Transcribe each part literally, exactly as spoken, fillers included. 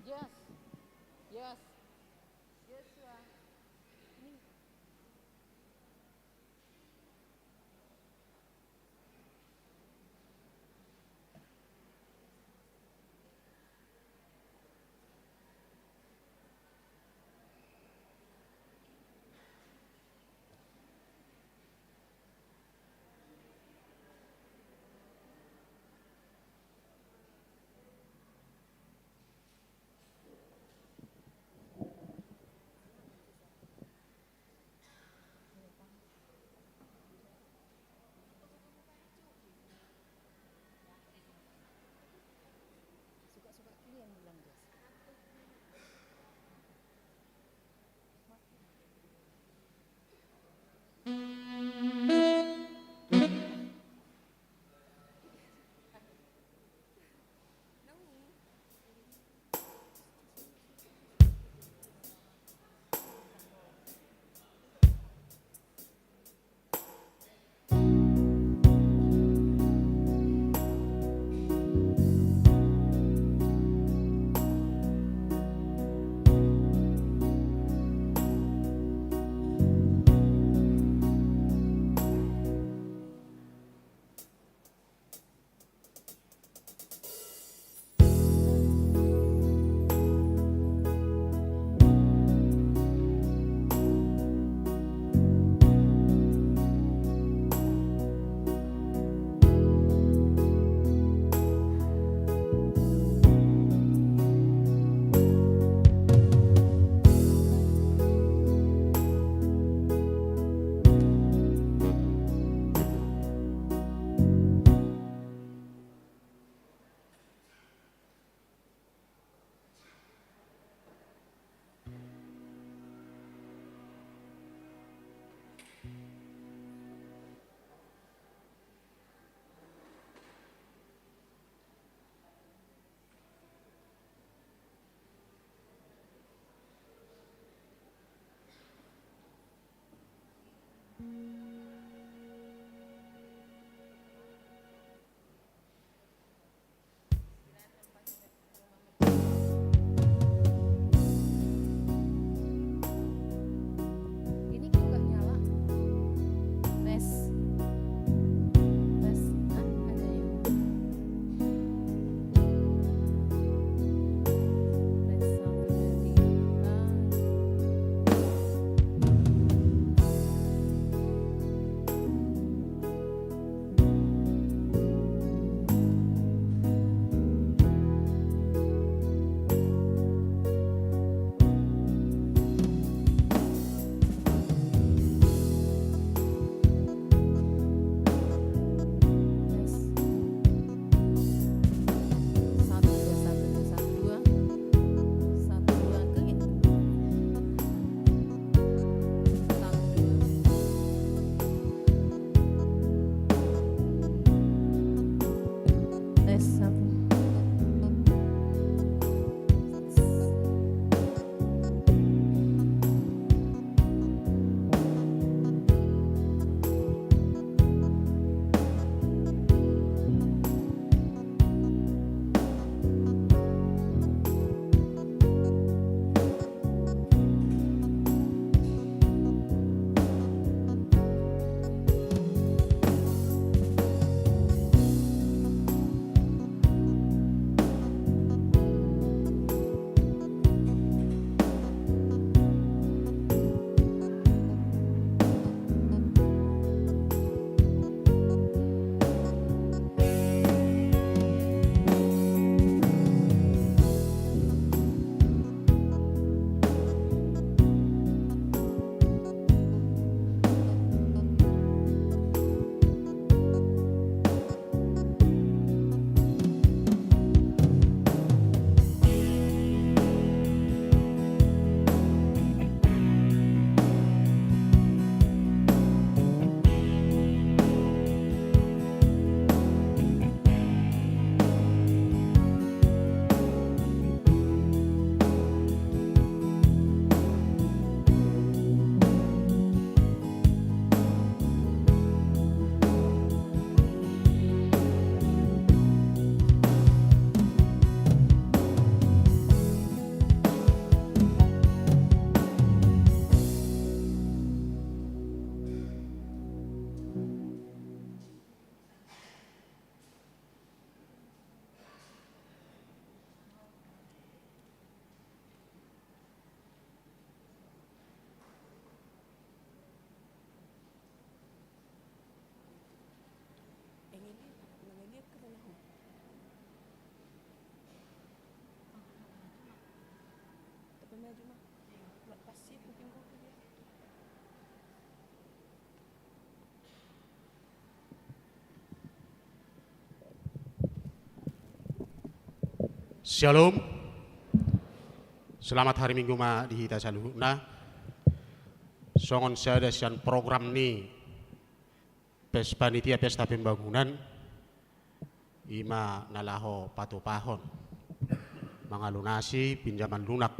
Yes. Yes. Yes, Tuhan. Shalom. Selamat hari Minggu ma di hita saluhutna. Songon sada sian program ni pes-, panitia pesta pembangunan, i ma na laho patupahon mangalunasi pinjaman lunak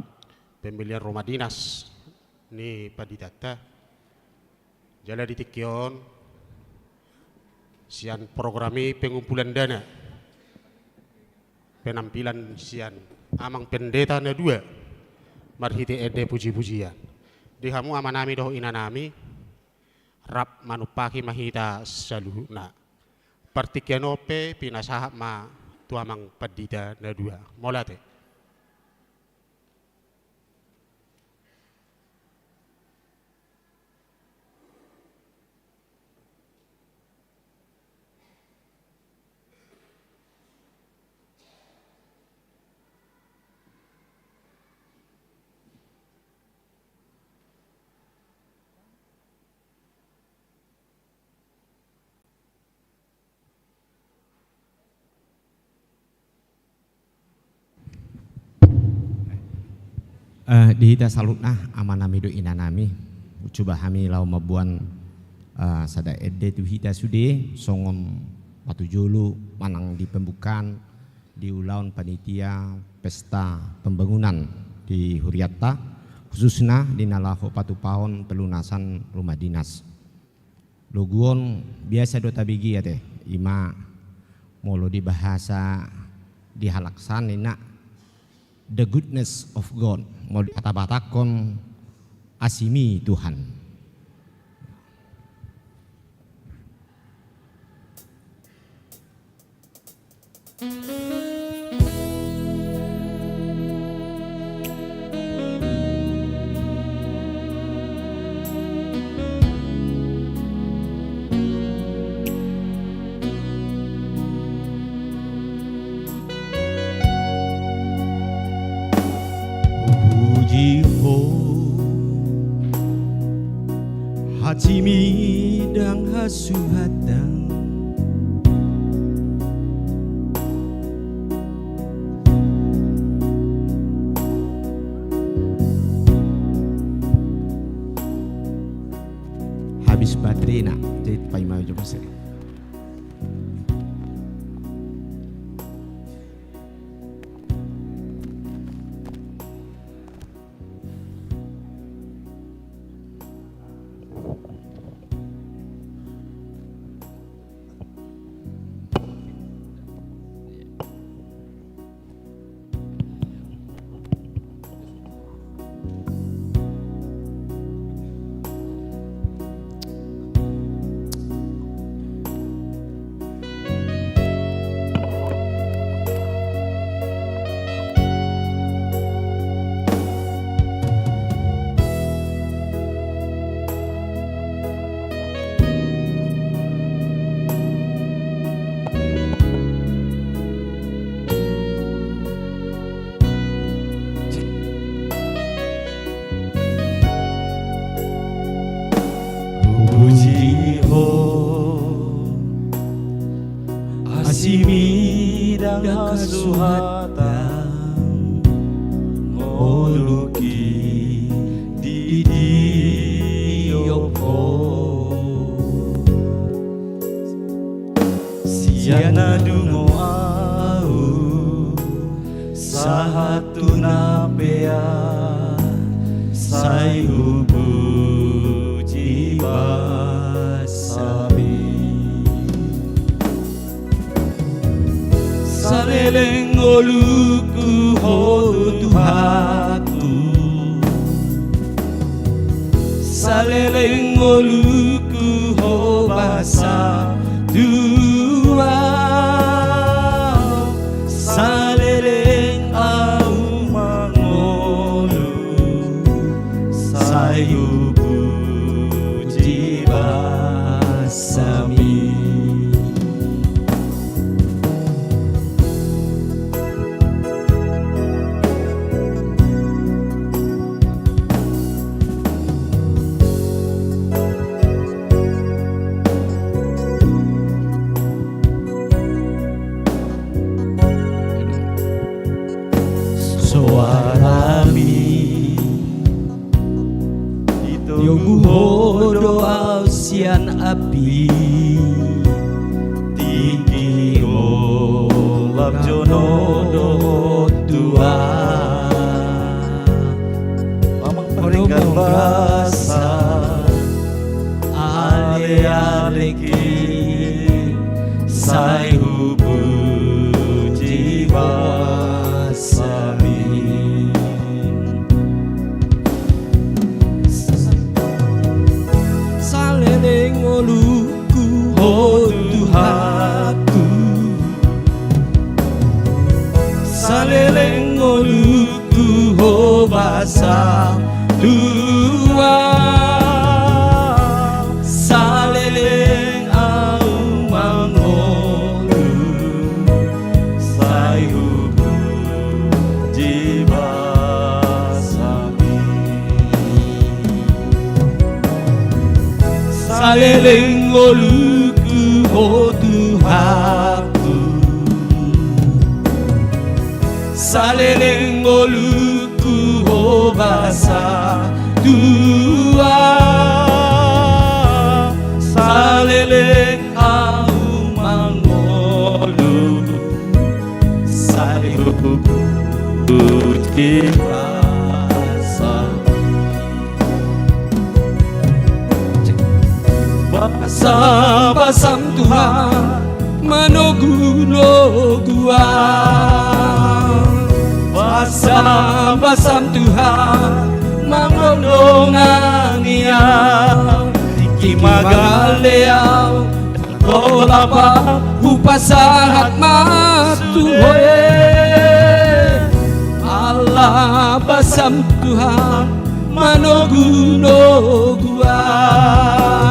pembelian rumah dinas ni panditanta. Jala di tingki on, sian program i pengumpulan dana, penampilan sian amang pendeta na dua marhite ende puji-pujian. Di hamu amanami dohot inanami, rap manumpahi ma hita saluhutna. Partingkian on pe pinasahat ma tu amang pandita na dua. Mauliate. Eh, di hita saluhutna, amanami dohot inanami, coba hami laho mamboan, eh, sada ende tu hita sude, songon patujolo manang di pembukaan di ulaon panitia pesta pembangunan di hurianta, khususna di na laho patupahon pelunasan rumah dinas. Loguon biasa do tabege ate, i ma molo di bahasa di halak San ninna, the goodness of God, molo di hata Batakhon, asi ni Tuhan. Puji Ho, asi midang hasuhatan. Habis baterena, jadi paima jo muse. Puji Ho, asi midang hasuhatan, ngolungki didiop Ho. Sian na dungo ahu sahat tu na pea, sai hupuji basa mi. Saleleng ngolungku Ho Tuhanku, saleleng ngolungku Ho basa tu ahu, saleleng ahu mangolu, sai hupuji basa mi. Ho do au sian api, tingki golap jono dohot tua. Amang pardenggan basa, ale-aleki, sai hupuji basami. Saleleng ngolungku ho Tuhanku, saleleng ngolungku ho basa Tuhan, saleleng au mangolu, sai hupuji basami. Saleleng ngolungku ho Tuhanku, saleleng ngolungku ho basa Tuhan, saleleng au mangolu, sai hupuji basam. Basa-basam Tuhan manogu-nogu au. Basa-basam Tuhan mandongani au. Tingki magale au, ndang tolap au hupasahat ma tu Ho. Ala basam Tuhan manogu-nogu au.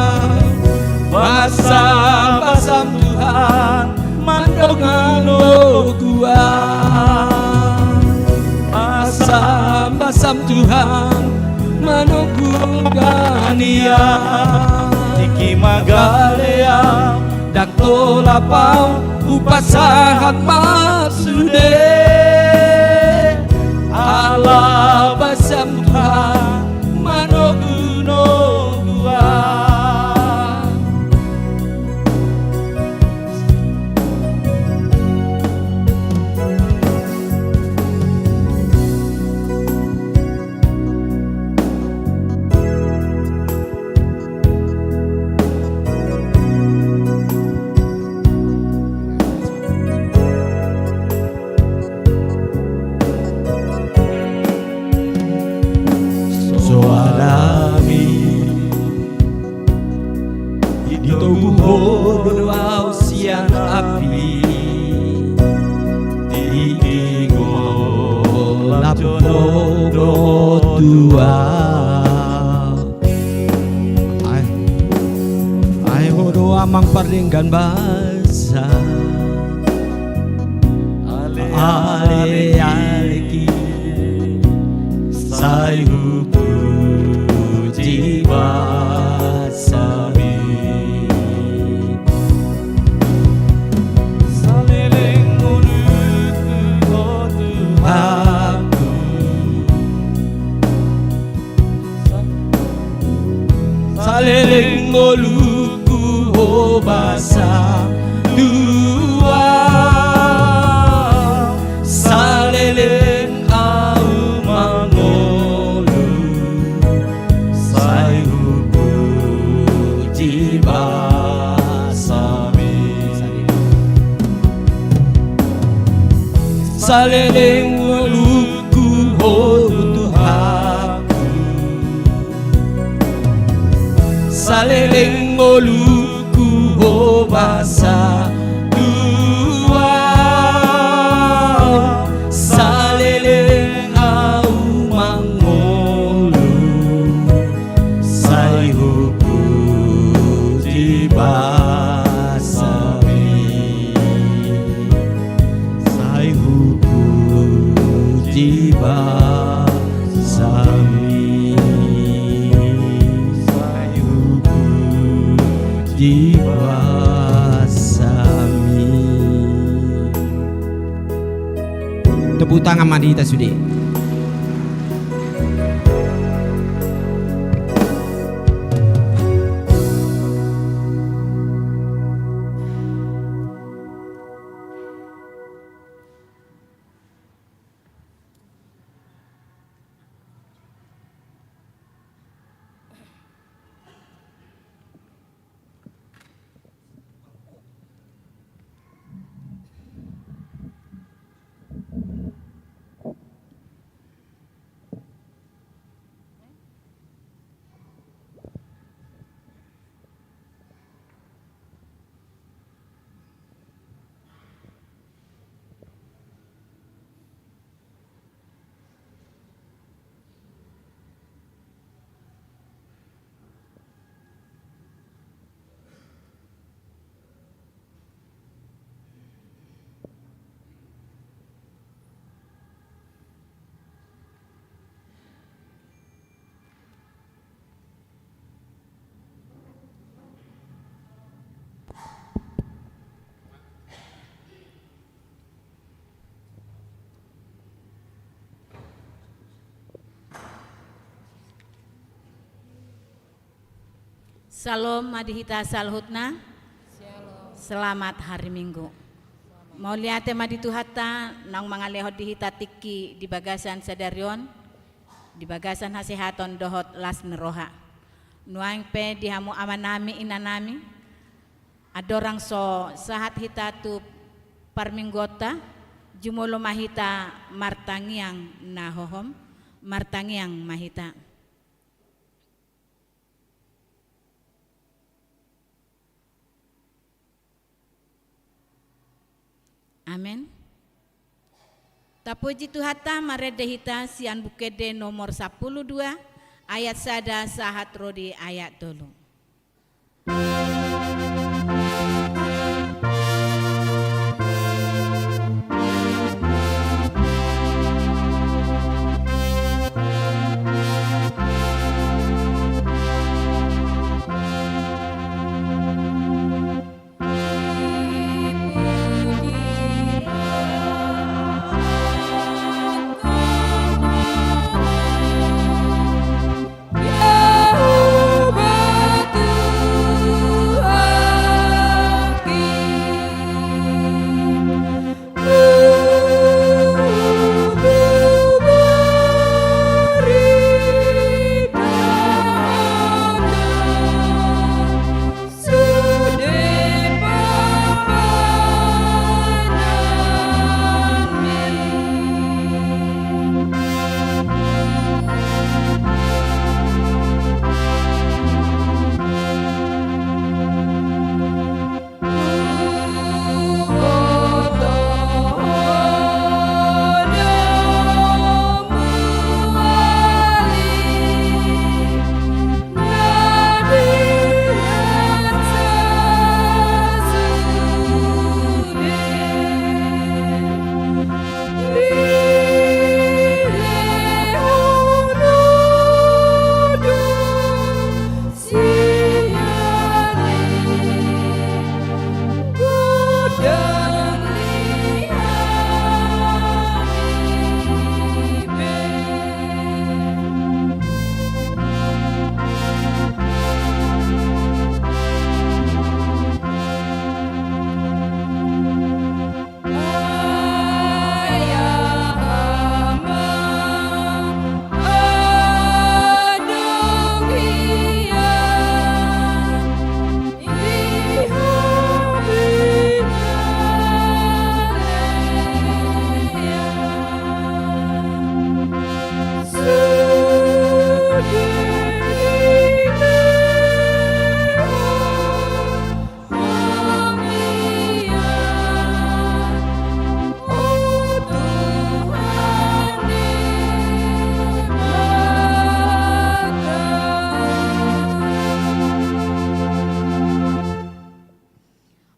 Basa-basam Tuhan mandongani-nogu au. Basa-basam Tuhan manogu-nogani au. Tingki magale au, ndang tolap au hupasahat ma tu Ho. Ala basam Tuhan manogu-nogu au. So alami ditogu Ho do au sian api, tingki golap jono dohot tua. Ai, ai Ho do amang pardenggan basa, ale-aleki, sai hupuji basami. Saleleng ngolungku ho Tuhanku, saleleng ngolungku ho basa Tuhan, saleleng au mangolu, sai hupuji basami. Saleleng ngolungku ho Tuhanku, saleleng ngolungku ho basa Tuhan, saleleng au mangolu, sai hupuji basami. Sai hupuji basami. Sai hupuji basami. Tepuk tangan ma di hita sude. Syalom ma di hita saluhutna. Selamat hari Minggu. Mauliate ma di Tuhanta naung mangalehon di hita tingki di bagasan sadari on, di bagasan hasehaton dohot las ni roha. Nuaeng pe di hamu amanami, inanami, andorang so sahat hita tu parmingguonta, jumolo ma hita martangiang na hohom, martangiang ma hita. Amen. Tapuji Tuhanta, marende hita sian Buku Ende nomor sampulu dua, ayat sada sahat ro di ayat tolu.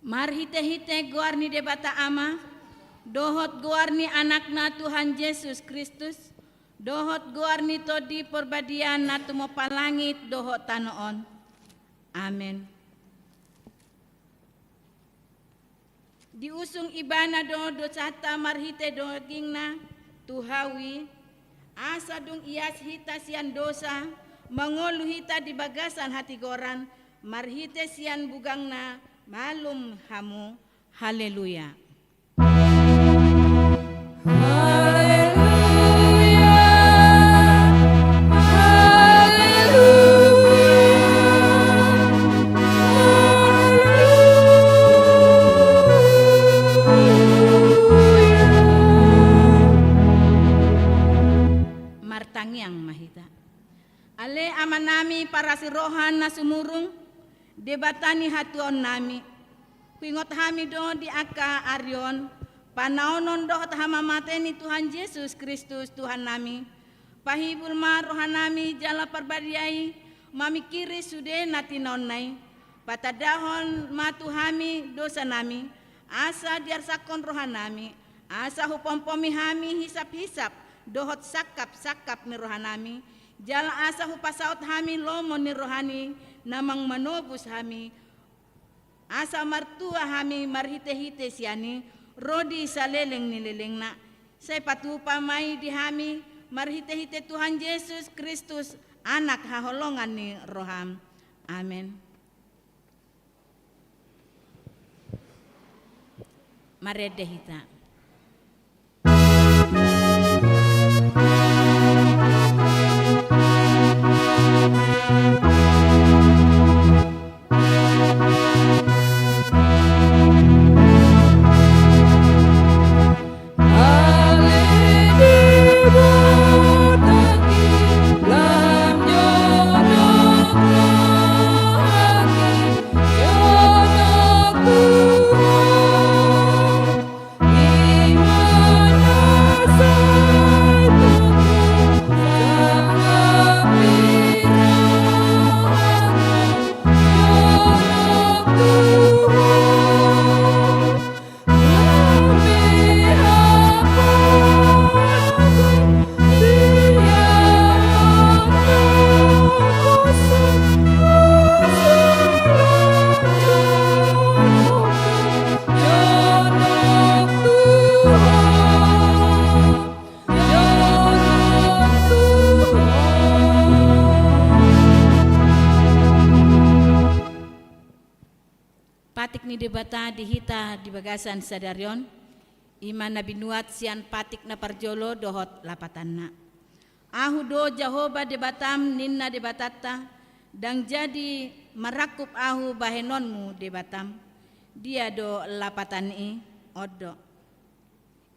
Marhitehite goar ni Debata Ama, dohot goar ni Anakna Tuhan Jesus Kristus, dohot goar ni Tondi Porbadia na tumompa langit dohot tano on. Amen. Diusung Ibana do dosanta marhite dagingna tu hau i, asa dung ias hita sian dosa, mangolu hita di bagasan hatigoran, marhite sian bugangna, malum hamu. Haleluya. Haleluya. Haleluya. Martangiang ma hita. Ale Amanami parasi roha na sumurung, Debata ni hatuaonnami. Huingot hami do di angka ari on, panaonon dohot hamamate ni Tuhan Jesus Kristus Tuhannami. Pahibul ma rohanami jala Parbadia i mamingkiri sude na tinaonna i. Patandahon ma tu hami dosanami, asa diarsakkon rohanami, asa hupompomi hami hisap-hisap dohot sangkap-sangkap ni rohanami, jala asa hupasaut hami lomo ni rohani na mangmanobus hami, asa martua hami marhite-hite sian i ro di saleleng ni lelengna. Sai patupa ma i di hami marhite-hite Tuhan Jesus Kristus, Anak haholongan ni roham. Amen. Marende hita. Patik ni Debata di hita di bagasan sadari on, i ma na binuat sian patik na parjolo dohot lapatanna. Ahu do Jahowa Debatam, ninna Debatanta, ndang jadi marangkup ahu bahenonmu Debatam. Dia do lapatan i? On do.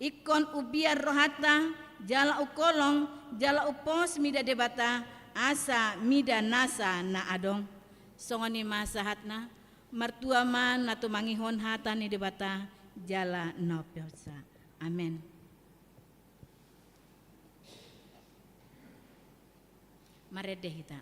Ingkon umbiar rohanta, jala umholong, jala umpos mida Debata, asa mida nasa na adong. Songon i ma sahatna, martua ma na tumangihon hata ni Debata, jala na umposa. Amen. Marende hita.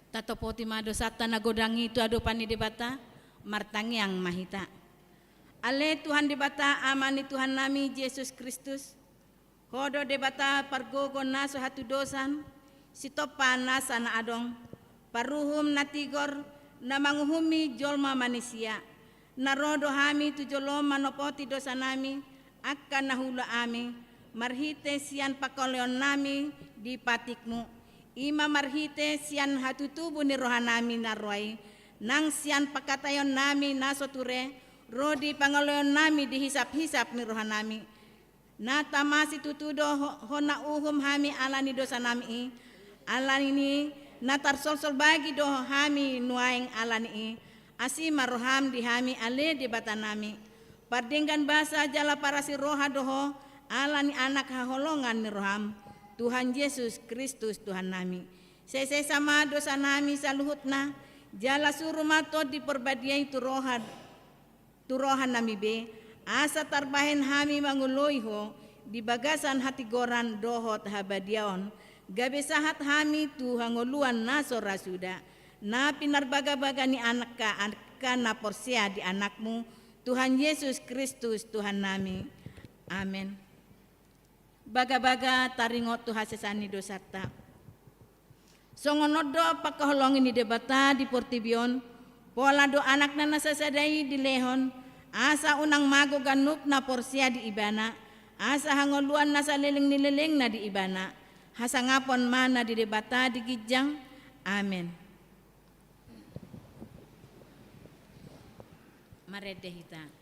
Tatopoti ma dosanta na godang i tu adopan ni Debata. Martangiang ma hita. Ale Tuhan Debata, Ama ni Tuhannami Jesus Kristus, Ho do Debata pargogo na so hatudosan, sitompa nasa na adong, paruhum na tigor, na manguhumi jolma manisia. Na ro do hami tu jolom manopoti dosanami, angka na huula hami, marhite sian pangkaloionnami di patikmu. I ma marhite sian hatutubu ni rohanami na roa i, nang sian pangkataionnami na so ture, ro di pangaloionnami di hisap-hisap ni rohanami. Na tama situtu do ho-, hona uhum hami ala ni dosanami i, ala ni i na tarsolsol bagi do hami nuaeng ala ni i, asi ma roham di hami ale Debatanami. Pardenggan basa jala parasi roha do ho, ala ni Anak haholongan ni roham, Tuhan Jesus Kristus Tuhannami. Sesesa ma dosanami saluhutna, jala suru ma Tondi Parbadia i tu roha, tu rohanami be, asa tarbahen hami mangoloi ho di bagasan hatigoran dohot habadiaon, gabe sahat hami tu hangoluan na so ra suda, na pinarbagabaga ni angka, angka na porsea di Anakmu, Tuhan Jesus Kristus Tuhannami. Amen. Bagabaga taringot tu hasesaan ni dosanta. Songon on do pangkaholongi ni Debata di portibi on, pola do Anakna na sasada i dilehon, asa unang mago ganup na porsea di Ibana, asa hangoluan na saleleng ni lelengna di Ibana. Hasangapon ma na di Debata di ginjang. Amen. Marende hita.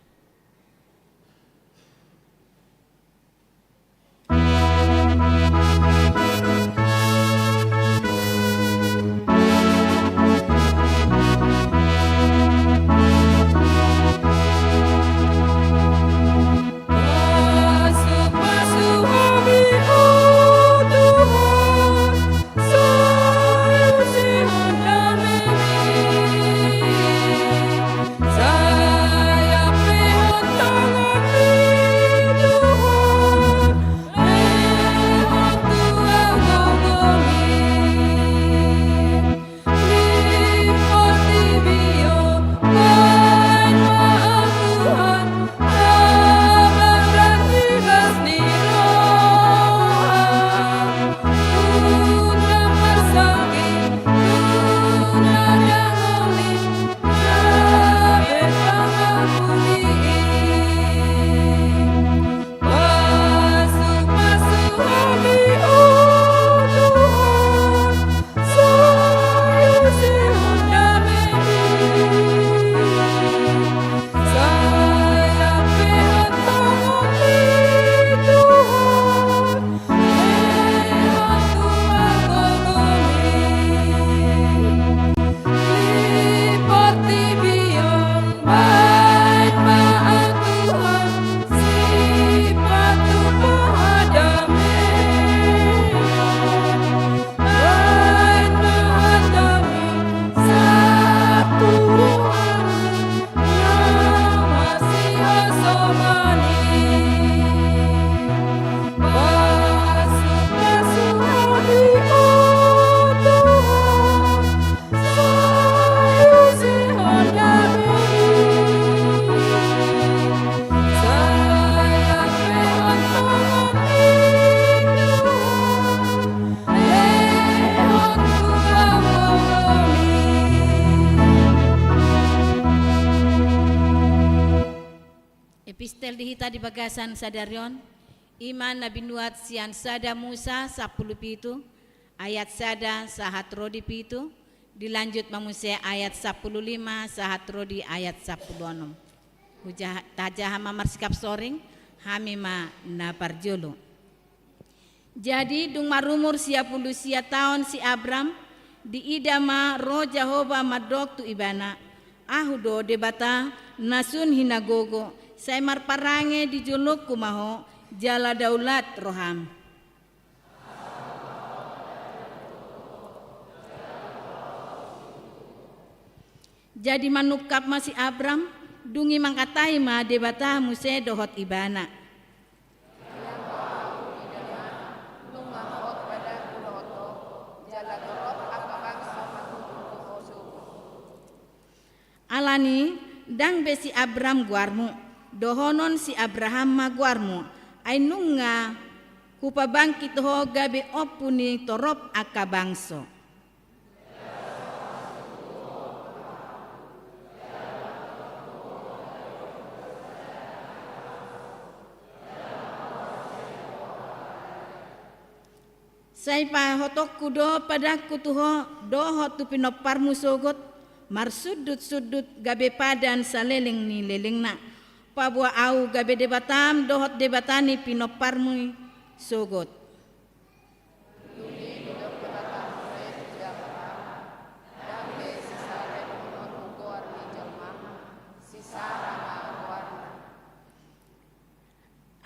Epistel di hita di bagasan sadari on, i ma na binuat sian sada Musa sampulu pitu, ayat sada sahat ro di pitu, dilanjut ma muse ayat sampulu lima sahat ro di ayat sampulu onom. Huja-, tajaha ma marsikap soring, hami ma na parjolo. Jadi dung marumur sia pulu sia taon si Abram, diida ma roh Jahowa mandok tu ibana, Ahu do Debata na sun hinagogo, sai marparange di jolongku ma ho, jala daulat roham. Jadi manungkap ma si Abram, dung i mangkatai ma Debata muse dohot ibana. Alani, Ndang be si Abram goarmu, dohonon si Abraham ma goarmu, ai nunga hupabangkit ho gabe ompu ni torop angka bangso. Sai pahothonku do padangku tu ho dohot tu pinomparmu sogot, marsundut-sundut gabe padan saleleng ni lelengna. Paboa ahu gabe Debatam dohot Debata ni pinomparmu sogot.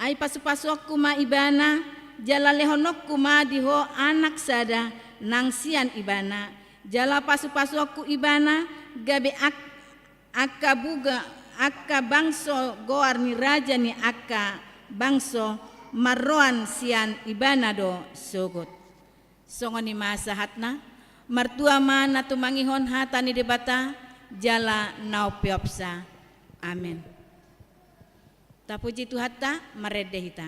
Ai pasu-pasuonku ma ibana, jala lehononku ma di ho anak sada nang sian ibana, jala pasu-pasuonku ibana gabe ak-, angka buga, angka bangso goar ni raja ni angka bangso marroan sian ibana do sogot. Songon i ma sahatna, martua ma na tumangihon hata ni Debata, jala na umpeopsa. Amen. Tapuji Tuhanta, marende hita.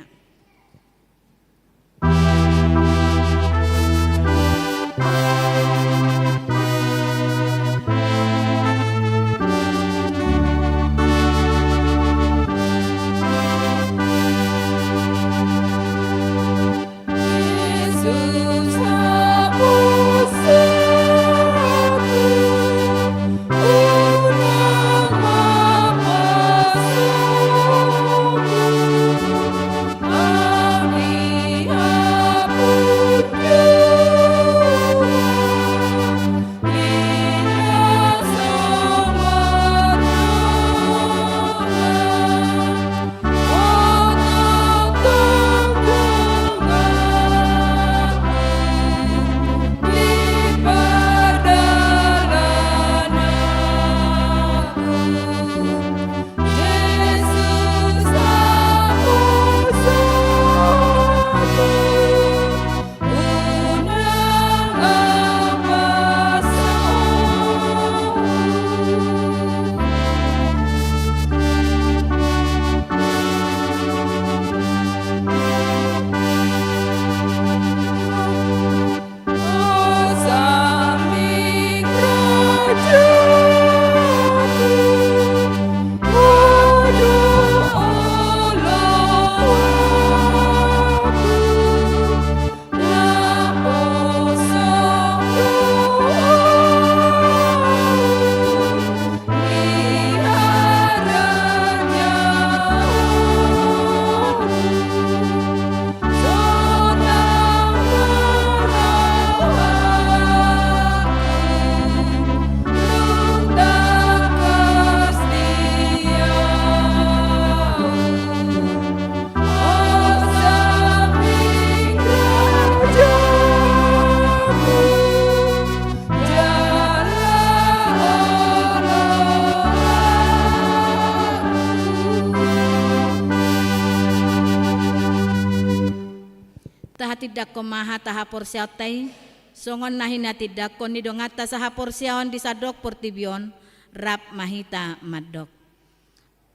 Tahatindangkon ma hata haporseaonta i, songon na hinatindangkon ni donganta sahaporseaon di sandok portibi on, rap ma hita mandok.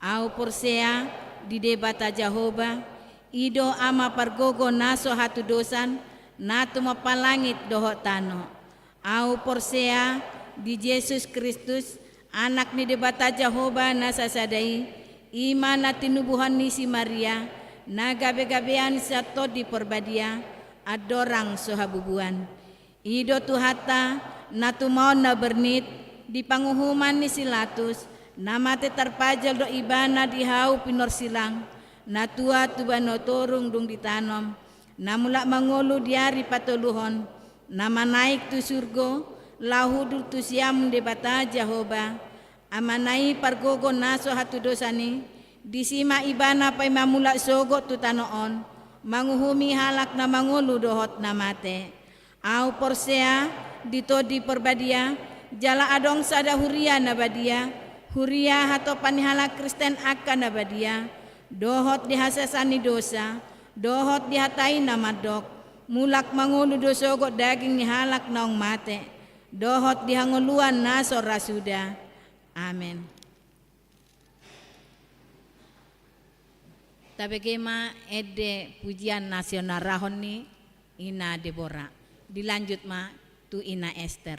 Ahu porsea di Debata Jahowa, i do Ama pargogo na so hatudosan, na tumompa langit dohot tano. Ahu porsea di Jesus Kristus, Anak ni Debata Jahowa na sasada i, i ma na tinubuhon ni si Maria, na gabe-gabean sian Tondi Porbadia, andorang so habubuan. I do Tuhanta, na tumaon na bernit, di panguhuman ni si Latus, na mate tarpajal do ibana di hau pinorsilang, na tua tu banua torung dung ditanom, na mulak mangolu di ari patoluhon, na manaek tu surgo, laho hundul tu siamun Debata Jahowa, Amana i pargogo na so hatudosan i, disi ma ibana paima mulak sogot tu tano on, manguhumi halak na mangolu dohot na mate. Ahu porsea di Tondi Porbadia, jala adong sada huria na badia, huria hatopan ni halak Kristen angka na badia, dohot di hasesaan ni dosa, dohot di hata i na mandok, mulak mangolu do sogot daging ni halak naung mate, dohot di hangoluan na so ra suda. Amen. Tabege ma ende pujian na sinorahon ni Ina Debora. Dilanjut ma tu Ina Ester.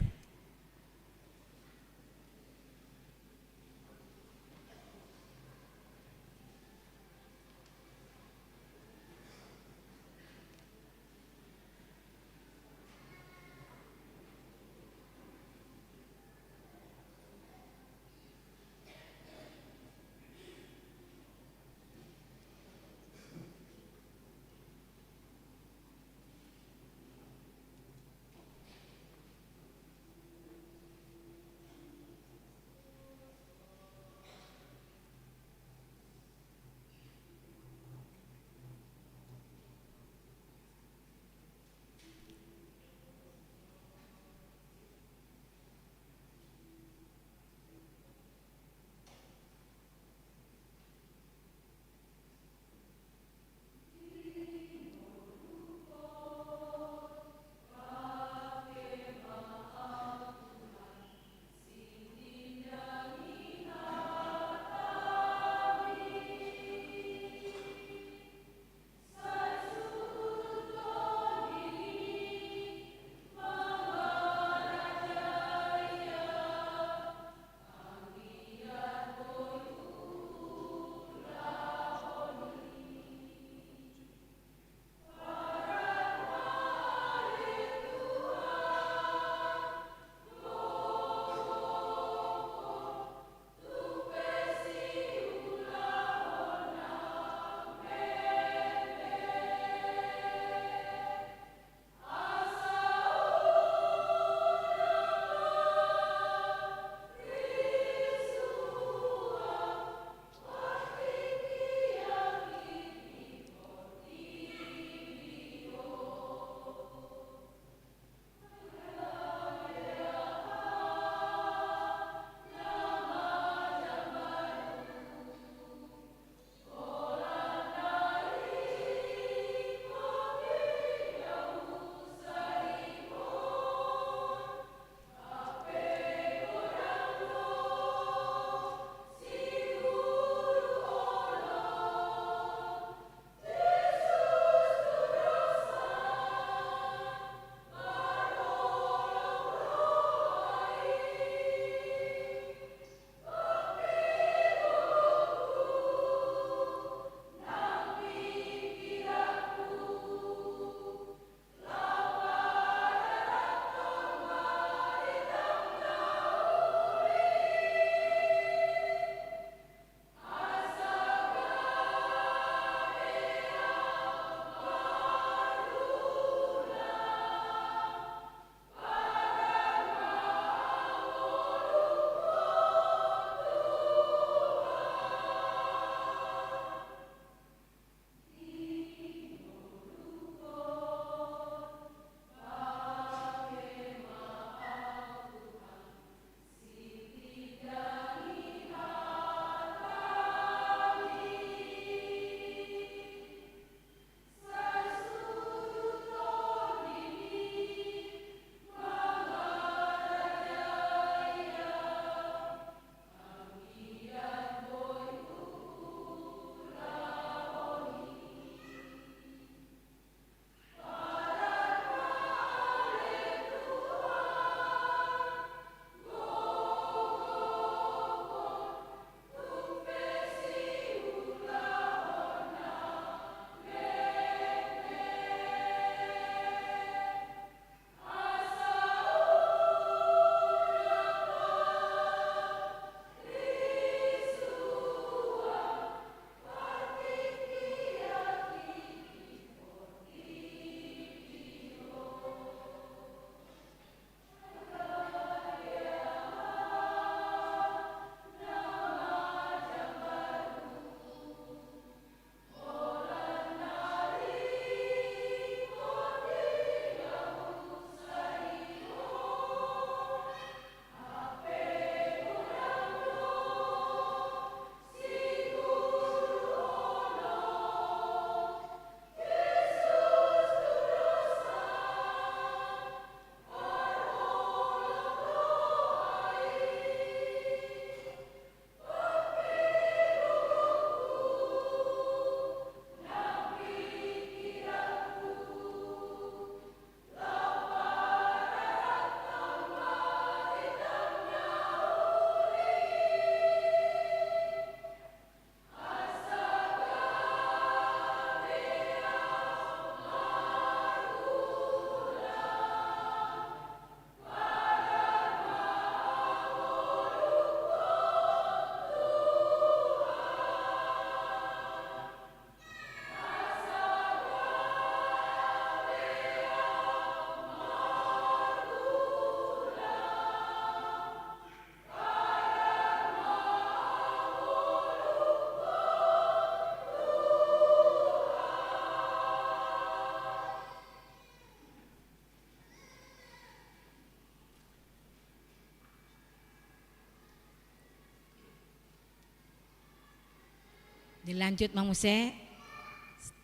Lanjut ma muse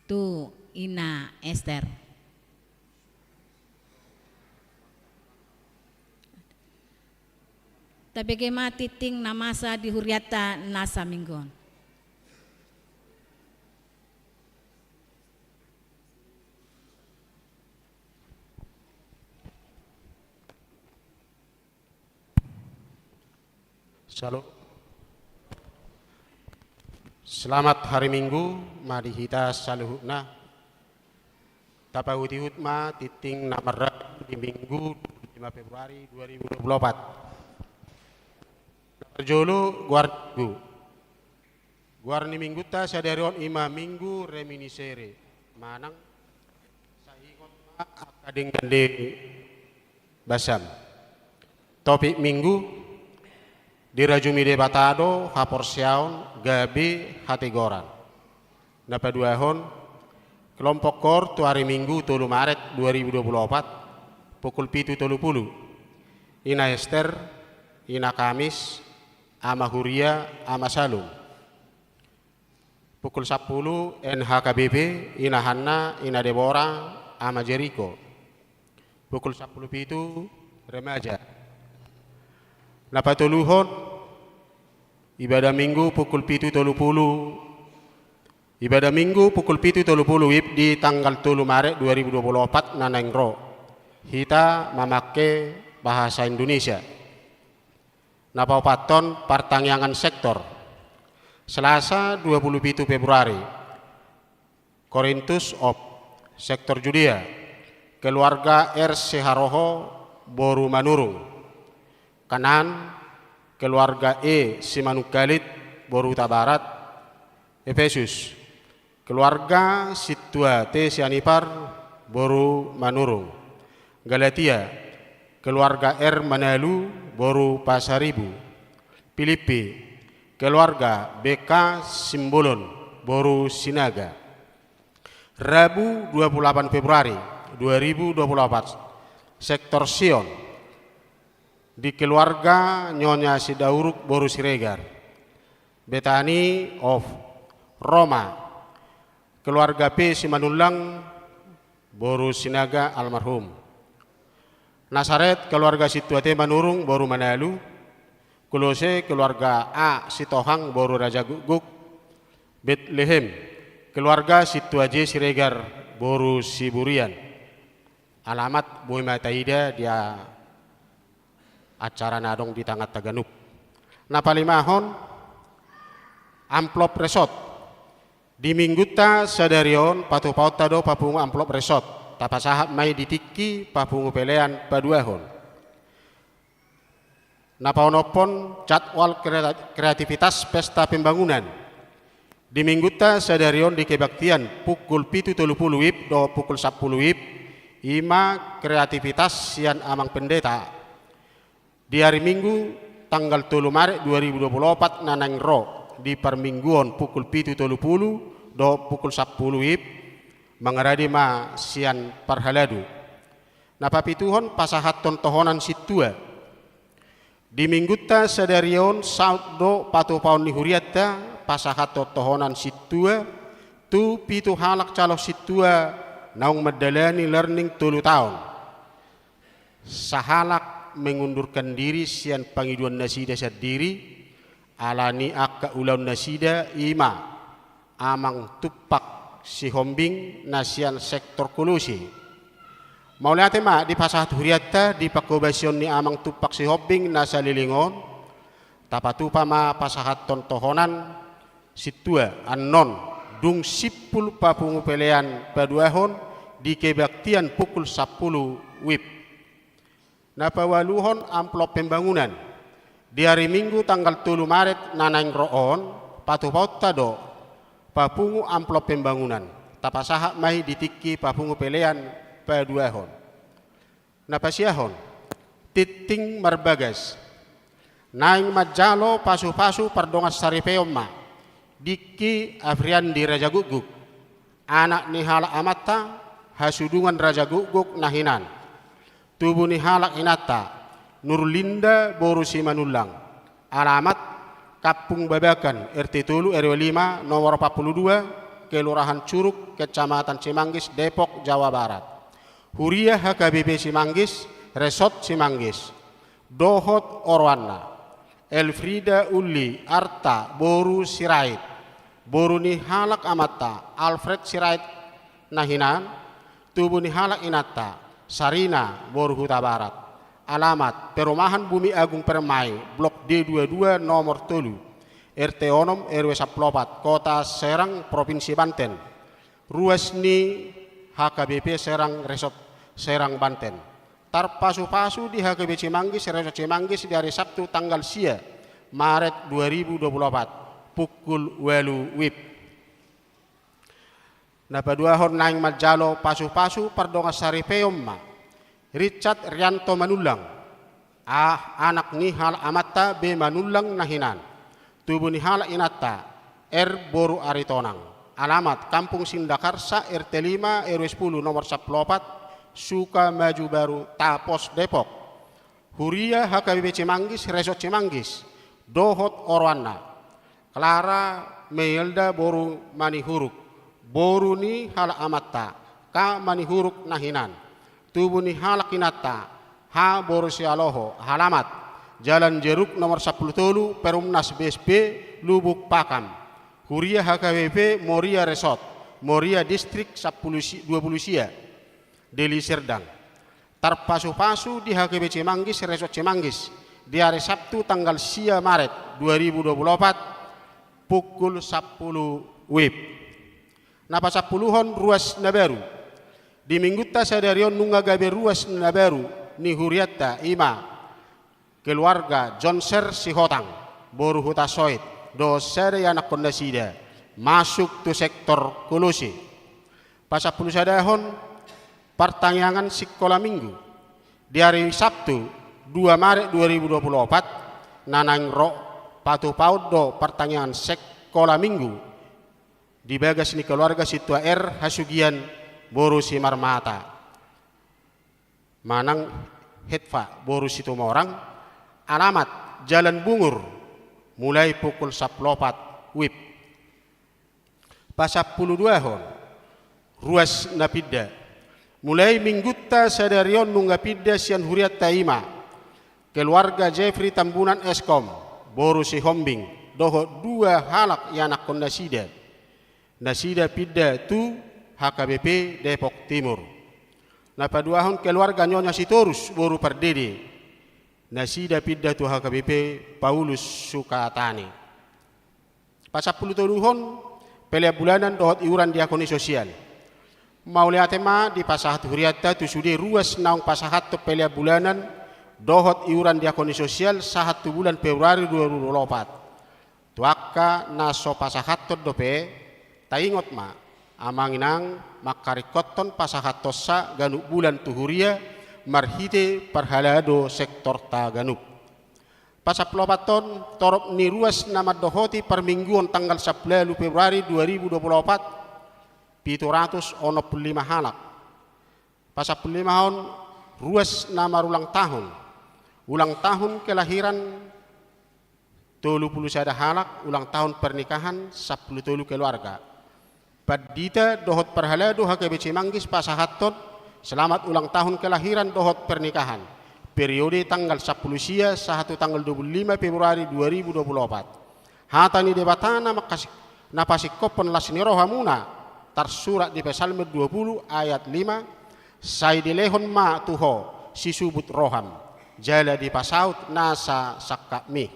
tu Ina Ester. Tabege ma tingting na masa di hurianta na saminggu on. Salo-, selamat hari Minggu ma di hita saluhutna. Tapaihutihut ma tingting na marragu di Minggu dua puluh lima Februari dua ribu dua puluh empat. Na parjolo, goar Minggu. Goar ni Minggunta sadari on i ma Minggu Reminiscere, manang saingot ma angka denggan ni basam. Topik Minggu: Dirajumi Debata do haporseaon gabe hatigoran. Na paduahon, kelompok koor tu ari Minggu tolu Maret dua ribu dua puluh opat, pukul pitu tolu pulu. Ina Ester, Ina Kamis, Ama Huria, Ama Salum. Pukul sampulu, N H K B P, Ina Hanna, Ina Debora, Ama Jeriko. Pukul sampulu pitu, remaja. Na patoluhon, ibadah Minggu pukul pitu tolu pulu. Ibadah Minggu pukul pitu tolu pulu, WIB, di tanggal tolu Maret dua ribu dua puluh opat na naeng ro. Hita mamangke bahasa Indonesia. Na paopathon, partangiangan sektor. Selasa dua puluh pitu Februari, Korintus, op, sektor Judea, keluarga R Siharoho, boru Manurung. Kanaan, keluarga E Simanungkalit, boru Hutabarat. Efesus, keluarga Sintua T Sianipar, boru Manurung. Galatia, keluarga R Manalu, boru Pasaribu. Pilippi, keluarga B K Simbolon, boru Sinaga. Rabu dua puluh delapan Februari dua ribu dua puluh opat, sektor Sion, di keluarga Nyonya Sidauruk, boru Siregar. Betani, op, Roma, keluarga P Simanullang, boru Sinaga almarhum. Nasaret, keluarga Sintua T Manurung, boru Manalu. Kolose, keluarga A Sitohang, boru Rajagukguk. Betlehem, keluarga Sintua J Siregar, boru Siburian. Alamat boi ma taida di a-, acara na adong di tanganta ganup. Na palimahon, amplop resort. Di Minggunta sadari on patupaonta do papungu amplop resort. Tapasahat ma i di tingki papungu pelean paduahon. Na paonomhon, jadwal krea-, kreativitas pesta pembangunan. Di Minggunta sadari on di kebaktian pukul pitu tolu pulu WIB dohot pukul sampulu WIB, i ma kreativitas sian Amang Pendeta. Di ari Minggu tanggal tolu Maret dua ribu dua puluh opat na naeng ro, di parmingguon pukul pitu tolu pulu dohot pukul sampulu WIB, mangaradi ma sian parhalado. Na papituhon, pasahathon tohonan sintua. Di Minggunta sadari on saut do patupaon ni hurianta pasahathon tohonan sintua tu pitu halak calon sintua naung mandalani learning tolu taon. Sahalak mengundurkan diri sian pangidoan nasida sandiri, ala ni angka ulaon nasida, i ma Amang Tumpak Sihombing na sian sektor Kolose. Mauliate ma dipasahat hurianta di panghobasion ni Amang Tumpak Sihombing na saleleng on. Tapatupa ma pasahathon tohonan sintua annon, dung simpul papungu pelean paduahon di kebaktian pukul sampulu WIB. Na paualuhon, amplop pembangunan. Di ari Minggu tanggal tolu Maret na naeng ro on, patupaonta do papungu amplop pembangunan. Tapasahat ma i di tingki papungu pelean paduahon. Na pasiahon, tingting marbagas. Naeng manjalo pasupasu pardongansaripeon ma Diki Afriandi Rajagukguk, anak ni halak amanta, hasudungan Rajagukguk na hinan. Tubu ni halak inanta, Nurlinda boru Simanullang. Alamat, Kampung Babakan, R T tolu, R W lima, nomor empat puluh dua, Kelurahan Curug, Kecamatan Cimanggis, Depok, Jawa Barat. Huria H K B P Cimanggis, Resort Cimanggis. Dohot oroanna: Elfrida Ulli Arta boru Sirait, boru ni halak amanta Alfred Sirait na hinan, tubu ni halak inanta Sarina boru Hutabarat. Alamat: Perumahan Bumi Agung Permai, Blok D dua dua, nomor tolu, R T onom, R W sampulu opat, Kota Serang, Provinsi Banten. Ruas ni H K B P Serang, Resort Serang, Banten. Tarpasupasu di H K B P Cimanggis, Resort Cimanggis, di ari Sabtu tanggal sia Maret dua ribu dua puluh opat, pukul ualu WIB. Na paduahon naeng manjalo pasupasu pardongan saripeon ma Richard Rianto Manullang, ah, anak ni halak amanta B Manullang na hinan, tubu ni halak inanta R boru Aritonang. Alamat: Kampung Sindakarsa, R T lima, R W sepuluh, nomor sampulu opat, Sukamaju Baru, Tapos, Depok. Huria H K B P Cimanggis, Resort Cimanggis. Dohot oroanna: Clara Meielda boru Manihuruk, boru ni halak amanta K Manihuruk na hinan, tubu ni halak inanta H boru Sialoho. Alamat: Jalan Jeruk, nomor sampulu tolu, Perumnas B S P, Lubuk Pakam. Huria H K B P Moria Resort, Moria Distrik, sampulu si-, dua puluh sia, Deli Serdang. Tarpasupasu di H K B P Cimanggis, Resort Cimanggis, di ari Sabtu tanggal sia Maret dua ribu dua puluh opat, pukul sampulu WIB. Na pasampuluhon, ruas na baru. Di minggunta sadari on nunga gabe ruas na baru ni hurianta, i ma keluarga Jonser Sihotang, boru Hutasoit, dohot sada ianakkon nasida, masuk tu sektor Kolose. Pasampulusadahon, partangiangan sikola minggu. Di ari Sabtu, dua Maret dua ribu dua puluh opat, na naeng ro, patupaon do partangiangan sikola minggu di bagas ni keluarga Sintua R Hasugian boru Simarmata manang Hetfa boru Situmorang. Alamat: Jalan Bungur, mulai pukul sampulu opat WIB. Pasampuluduahon, ruas na pinda. Mulai minggunta sadari on nunga pinda sian hurianta, i ma keluarga Jeffrey Tambunan Eskom, boru Sihombing, dohot dua halak ianakkon nasida. Nasida pinda tu H K B P Depok Timur. Na paduahon, keluarga Nyonya Sitorus boru Pardede. Nasida pinda tu H K B P Paulus Sukatani. Pasampulutoluhon, pelean bulanan dohot iuran diakoni sosial. Mauliate ma dipasahat hurianta tu sude ruas naung pasahathon pelean bulanan dohot iuran diakoni sosial sahat tu bulan Februari dua ribu dua puluh opat. Tu angka na so pasahathon dope, taingot ma, amang inang, mangkaringkothon pasahathonsa ganup bulan tu huria marhite parhalado sektorta ganup. Pasampuluopathon, torop ni ruas na mandohoti parmingguon tanggal sampulu ualu Februari dua ribu dua puluh opat, pitu ratus onom puluh lima halak. Pasampululimahon, ruas na marulang tahun. Ulang tahun kelahiran tolu puluh sada halak, ulang tahun pernikahan sampulu tolu keluarga. Pandita dohot parhalado H K B P Cimanggis pasahathon selamat ulang tahun kelahiran dohot pernikahan, periode tanggal sampulu sia sahat tu tanggal dua puluh lima Februari dua ribu dua puluh opat. Hata ni Debata na mangkasi-, na pasingkophon las ni rohamuna, tarsurat di Psalmen dua puluh ayat lima: Sai dilehon ma tu ho sisubut roham, jala dipasaut nasa sangkapmi.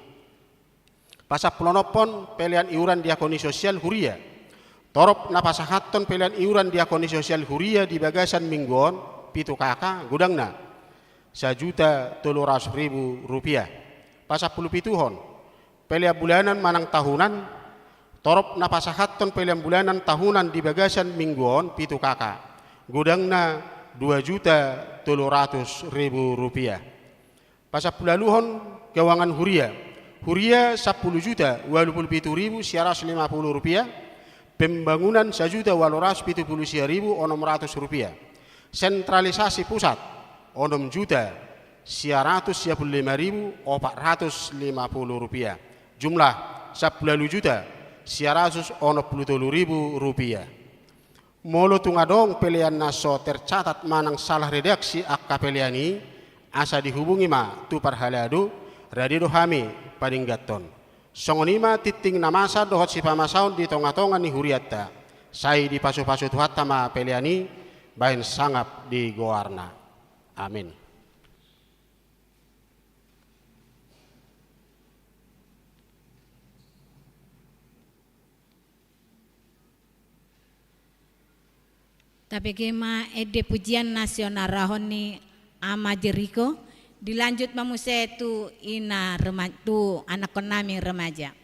Pasampuluonomhon, pelean iuran diakoni sosial huria. Torop na pasahathon pelean iuran diakoni sosial huria di bagasan minggu on, pitu K K, godangna sajuta tolu ratus ribu rupiah. Pasampulupituhon, pelean bulanan manang tahunan. Torop na pasahathon pelean bulanan tahunan di bagasan minggu on, pitu K K, godangna dua juta tolu ratus ribu rupiah. Pasampuluualuhon, keuangan huria. Huria sampulu juta ualu pulu pitu ribu sia ratus lima pulu rupiah. Pembangunan sajuta ualu ratus pitu pulu sia ribu onom ratus rupiah. Sentralisasi pusat, onom juta sia ratus sia pulu lima ribu opat ratus lima pulu rupiah. Jumlah sampulu ualu juta sia ratus onom pulu tolu ribu rupiah. Molo tung adong pelean na so tercatat manang salah redaksi angka pelean i, asa dihubungi ma tu parhalado, rade do hami paninggathon. Songon i ma tingting na masa dohot sipamasaon di tongatonga ni hurianta, sai dipasupasu Tuhanta ma pelean i bahen sangap di goarna. Amin. Tabege ma ende pujian na sinorahon ni Ama Jeriko, dilanjut ma muse tu ina rema-, tu anakkon nami remaja.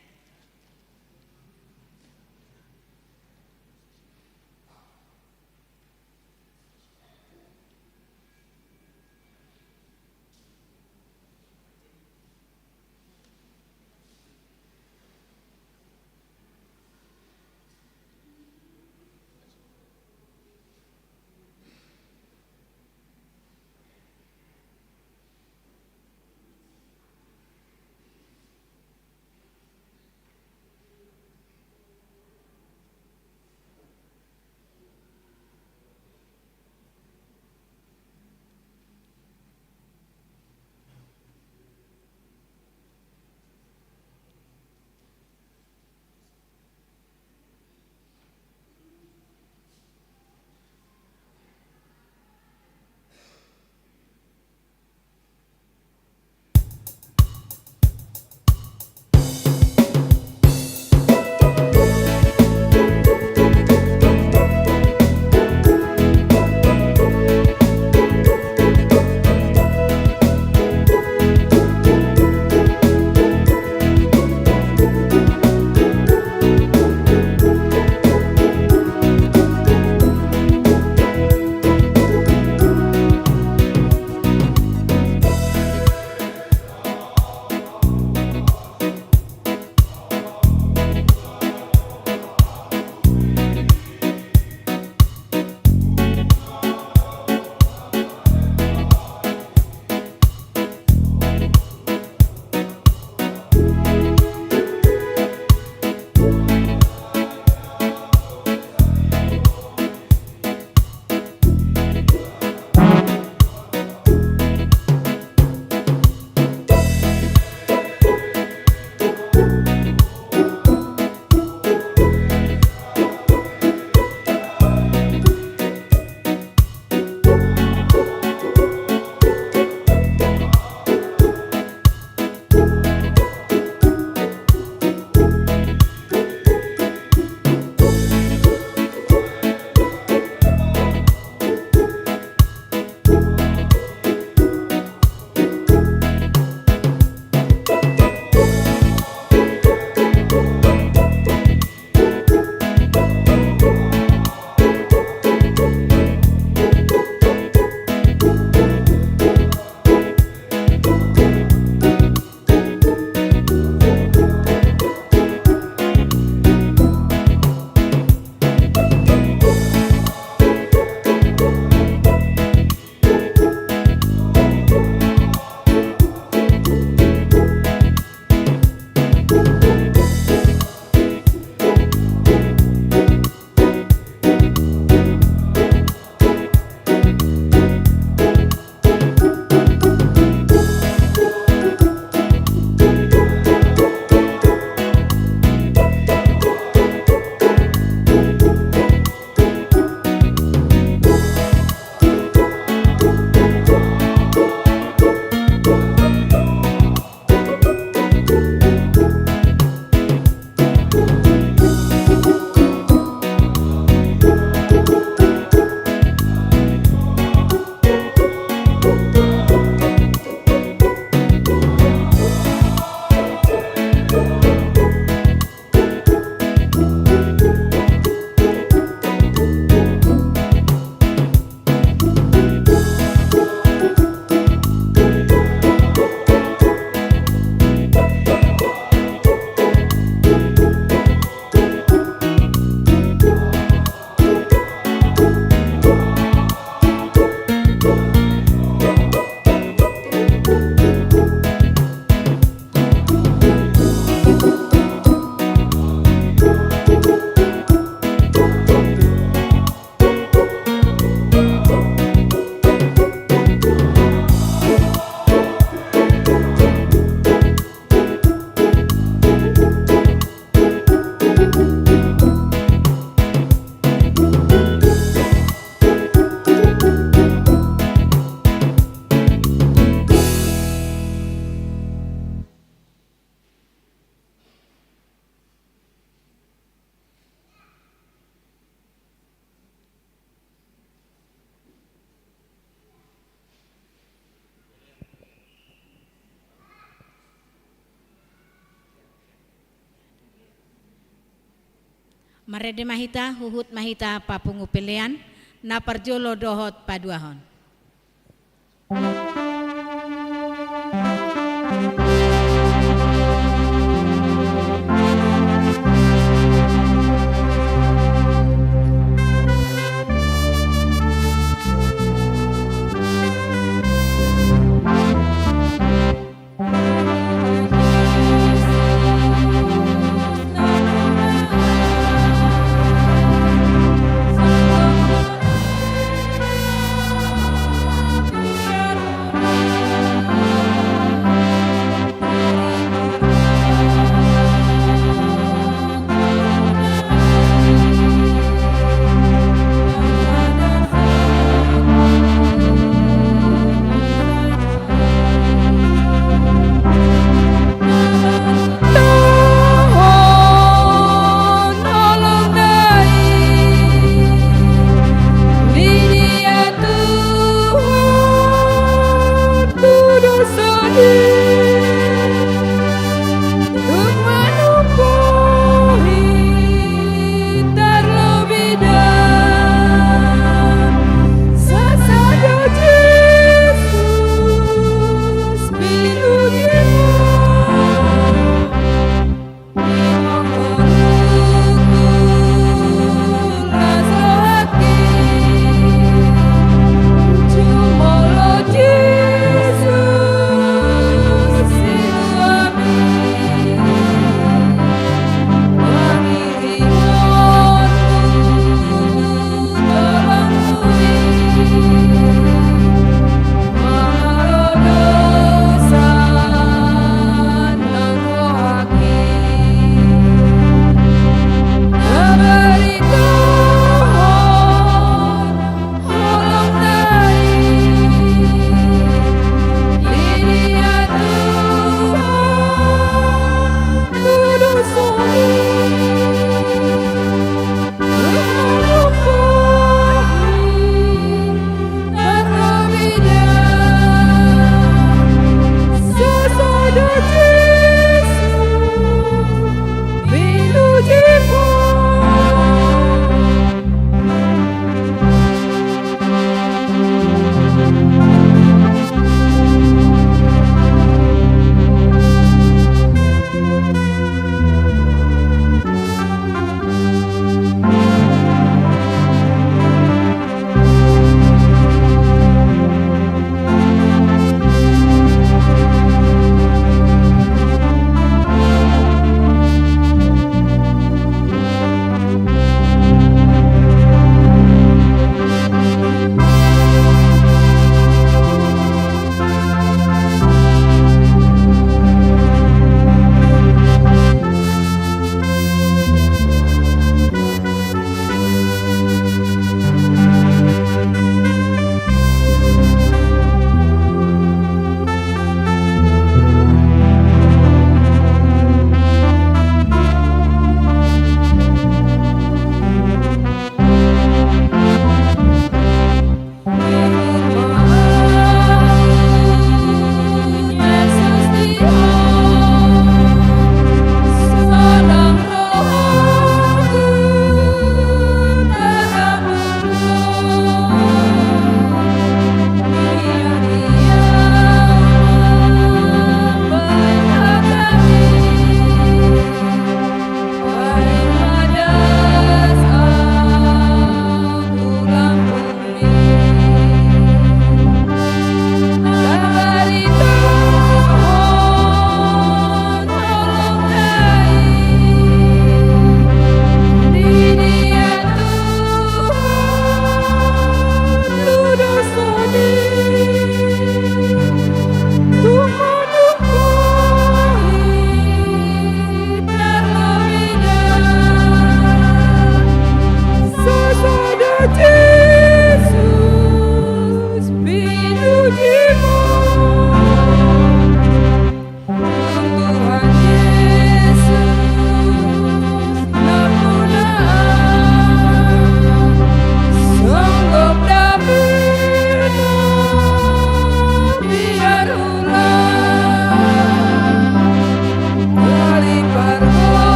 Marende ma hita, huhut ma hita papungu pelean, na parjolo dohot paduahon.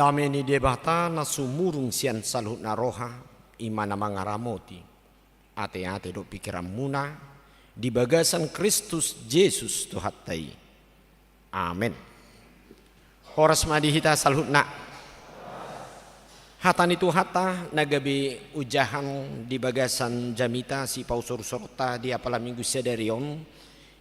Dame ni Debata na sumurung sian saluhutna roha, i ma na mangaramoti ateate dohot pingkiranmuna di bagasan Kristus Jesus Tuhanta i. Amen. Horas ma di hita saluhutna. Hata ni Tuhanta na gabe hujahan di bagasan jamita sipausorsorta di apala minggu sadari on,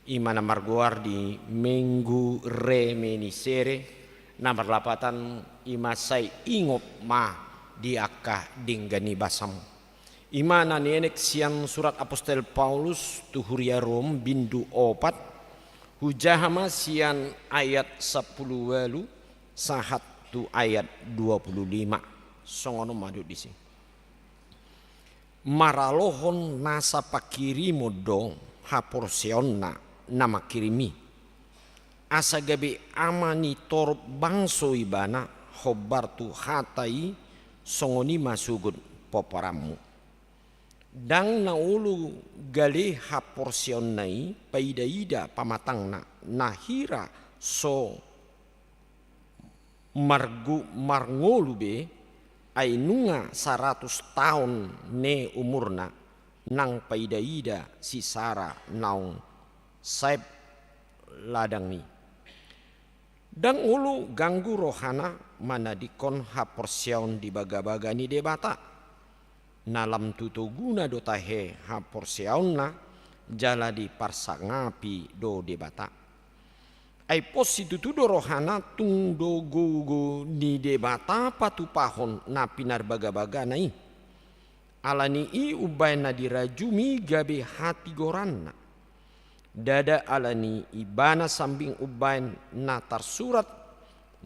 i ma na margoar di Minggu Reminiscere, na marlapatan i ma sai ingot ma di angka denggan ni basam. I ma na nienet sian surat apostel Paulus tu huria Rom bindu opat, hujaha ma sian ayat sampulu ualu sahat tu ayat dua pulu lima. Songon on ma didok disi. Maralohon nasa pangkirimon do haporseaonna na mangkirim i. Asa gabe ama ni torop bangso ibana hombar tu hata i, songon i ma sogot pomparanmu. Ndang na olo gale haporseaonna i paidaida pamatangna, na hira so margu-, marngolu be, ai nunga saratus taon ne umurna, nang paidaida si Sara naung saep ladang i. Ndang olo ganggu rohana manadingkon haporseaon di bagabaga ni Debata. Na lam tu toguna do tahe haporseaonna, jala diparsangapi do Debata. Ai pos situtu do rohana tung do gogo ni Debata patupahon na pinarbagabagana i. Ala ni i umbahen na dirajumi gabe hatigoranna. Ndada ala ni ibana sambing umbahen na tarsurat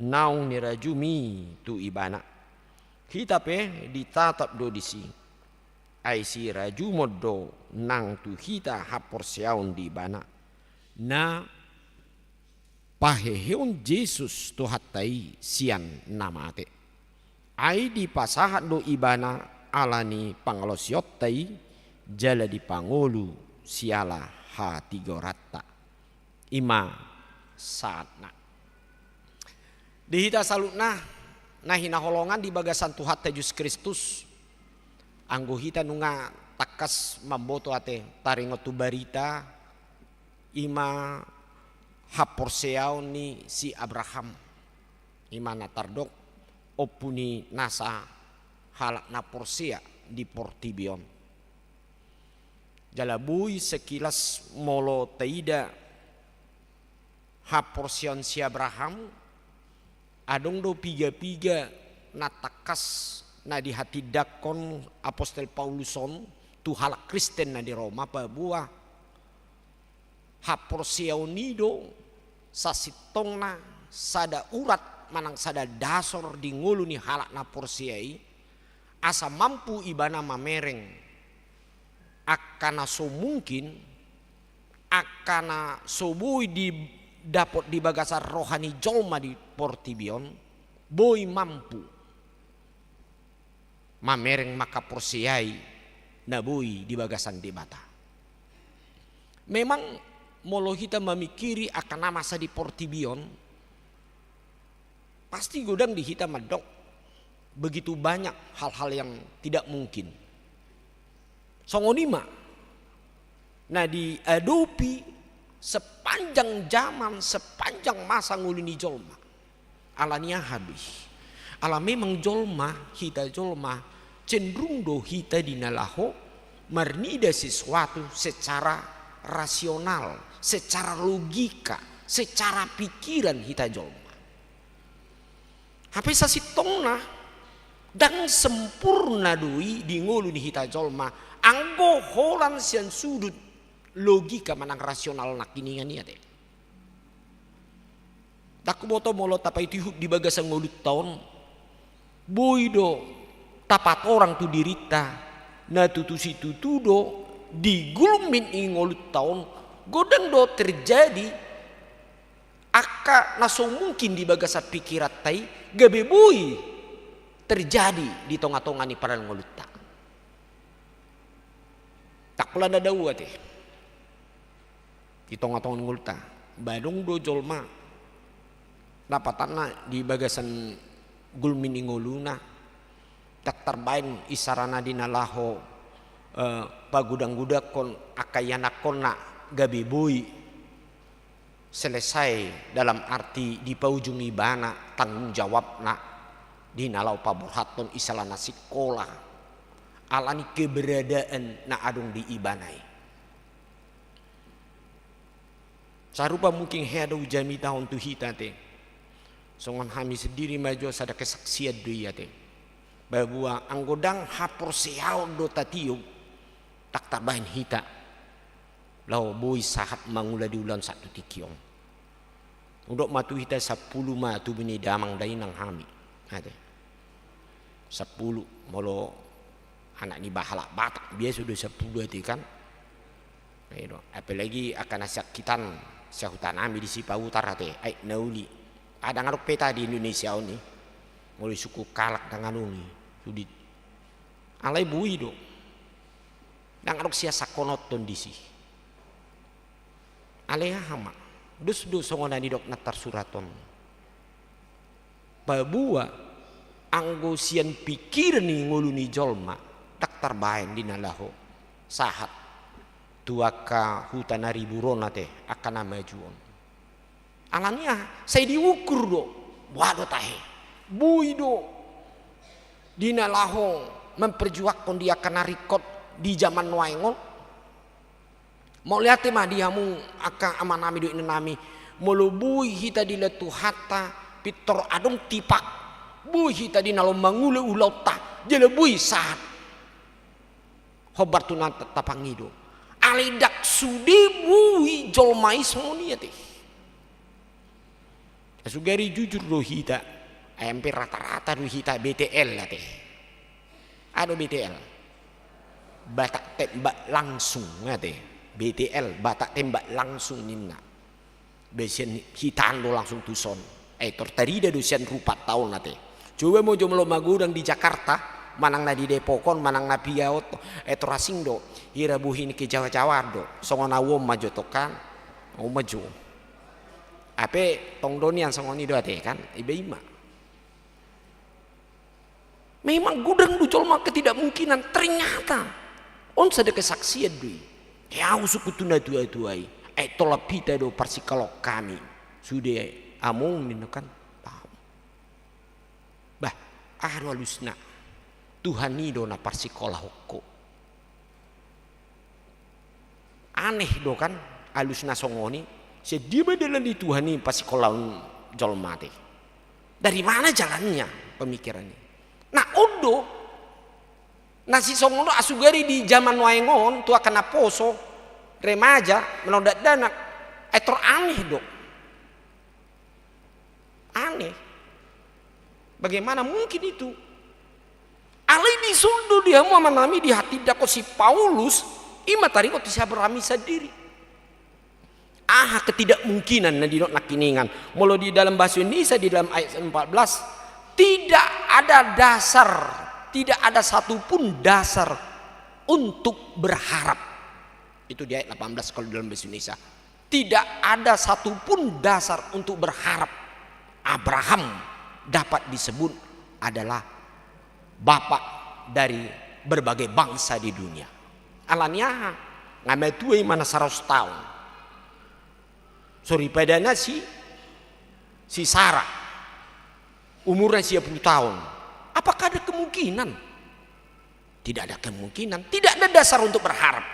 naung nirajumi tu ibana. Hita pe ditatap do disi. Ai sirajumon do nang tu hita haporseaon di ibana. Na paheheon Jesus Tuhanta i sian na mate. Ai dipasahat do ibana ala ni pangalaosionta i, jala dipangolu siala hatigoranta. I ma sahatna. Di hita saluhutna, na hinaholongan di bagasan Tuhanta Jesus Kristus, anggo hita nunga tangkas mamboto ate taringot tu barita, i ma haporseaon ni si Abraham, i ma na tardok ompu ni nasa halak na porsea di portibi on. Jala boi sekilas molo taida haporseaon si Abraham, adong do piga-piga na tangkas na dihatindangkon apostel Paulus on tu halak Kristen na di Roma, paboa haporseaon i do sasintongna sada urat manang sada dasor di ngolu ni halak na porsea i, asa mampu ibana mamereng angka na so mungkin, angka na so boi didapot di bagasan roha ni jolma di portibi on, boi mampu mamereng mangkaporseai na boi di bagasan Debata. Memang molo hita mamingkiri angka na masa di portibi on, pasti godang di hita mandok begitu banyak hal-hal yang tidak mungkin. Songon i ma na diadopi sepanjang zaman, sepanjang masa ngolu ni jolma. Ala ni aha be? Ala memang jolma, hita jolma, cenderung do hita di na laho marnida sesuatu secara rasional, secara logika, secara pikiran hita jolma. Hape sasintongna, ndang sempurna do i di ngolu ni hita jolma, anggo holan sian sudut logika manang rasional nangkiningan i ate. Ndang huboto molo tapaihutihut di bagasan ngolunta on, boi do tapatorang tu dirinta, na tutu situtu do di gulmit ni ngolunta on, godang do terjadi angka na so mungkin di bagasan pikiranta i, gabe boi terjadi di tongatonga ni parngolunta. Ndang pola na dao ate. Di tongatonga ni ngolunta, ba adong do jolma, dapotanna di bagasan gulmi ni ngoluna, ndang tarbaen isarana di na laho, eh, pagodang-godangkon angka ianakkonna gabe boi selesai, dalam arti dipaujung ibana tanggung jawabna di na laho paborhathon isarana sikola, ala ni keberadaan na adong di ibana i. Sarupa mungkin hea do hujamitahon tu hita ate. Songon hami sendiri ma jo sada kesaksian do i ate. Bahwa anggo ndang haporseaon do tatiop, ndang tarbaen hita laho boi sahat mangula di ulaon sahat tu tingki on. Hudok ma tu hita sampulu ma tubu ni damang dainang hami ate. Sampulu, molo anak ni bahalak Batak biasa do sampulu ate kan. Ai do, apalagi angka na sian hitan, sian huta nami di Sipautar ate, ai na uli. Ndang adong peta di Indonesia on i. Molo di suku halak ndang adong i. Sude. Alai boi do. Ndang adong siasakkononhon disi. Alai aha ma? Dos do songon na nidok na tarsurat on. Paboa anggo sian pikiran ni ngolu ni jolma, ndang tarbaen di na laho sahat tu angka huta na ribur on ate, angka na maju on. Ala ni aha? Sai diukur do. Boha do tahe? Boi do di na laho memperjuangkon di angka na ringkot di jaman nuaeng on. Mauliate ma di hamu angka amanami dohot inanami, molo boi hita dilehon Tuhanta pintor adong tipak, boi hita di na laho mangula ulaonta, jala boi sahat hombar tu na ta-, tapangido. Alai ndang sude boi jolma i songon i ate. Sugari jujur do hita, ai hampir rata-rata do hita B T L ate. Aha do B T L? Batak tembak langsung ate. B T L, Batak tembak langsung ninna. Baen sian hita an do langsung tuson. Ai tor tarida do sian rupa taon ate. Coba ma jo molo magodang di Jakarta, manang na di Depok on, manang na pia on, ai tor asing do. Hira bohi ni kejawa-jawaan do. Songon au on ma jo tong kan. Au on ma jo. Hape tong do nian songon i do ate kan, iba i ma. Memang godang do jolma ketidakmungkinan, ternyata. On sada kesaksian do i. Hea husungkun tu natua-tua i. Ai tolap hita do parsikolahon hami. Sude among ninna kan. Bah, aha do alusna? Tuhan i do na parsikolahon ho. Aneh do kan, alusna songon i, sian dia ma dalan ni Tuhan i pasikolahon jolma ate? Dari mana jalannya pemikiran i? Nah, on do, na sisongon on asugari di jaman nuaeng on, tu angka na poso, remaja, manaon dakdanak, ai tor aneh do. Aneh. Bagaimana mungkin itu? Alai dison do di hamu amanami dihatindangkon si Paulus, i ma taringot tu si Abraham i sandiri. Aha ketidakmungkinan na nidok nangkiningan? Molo di dalam bahasa Indonesia di dalam ayat empat belas, tidak ada dasar, tidak ada satupun dasar untuk berharap. Itu di ayat delapan belas kalau dalam bahasa Indonesia. Tidak ada satupun dasar untuk berharap Abraham dapat disebut adalah bapak dari berbagai bangsa di dunia. Ala ni aha? Nga matua i ma na saratus taon. Soripadana si, si Sara. Umurna sia pulu taon. Apakah ada kemungkinan? Tidak ada kemungkinan. Tidak ada dasar untuk berharap.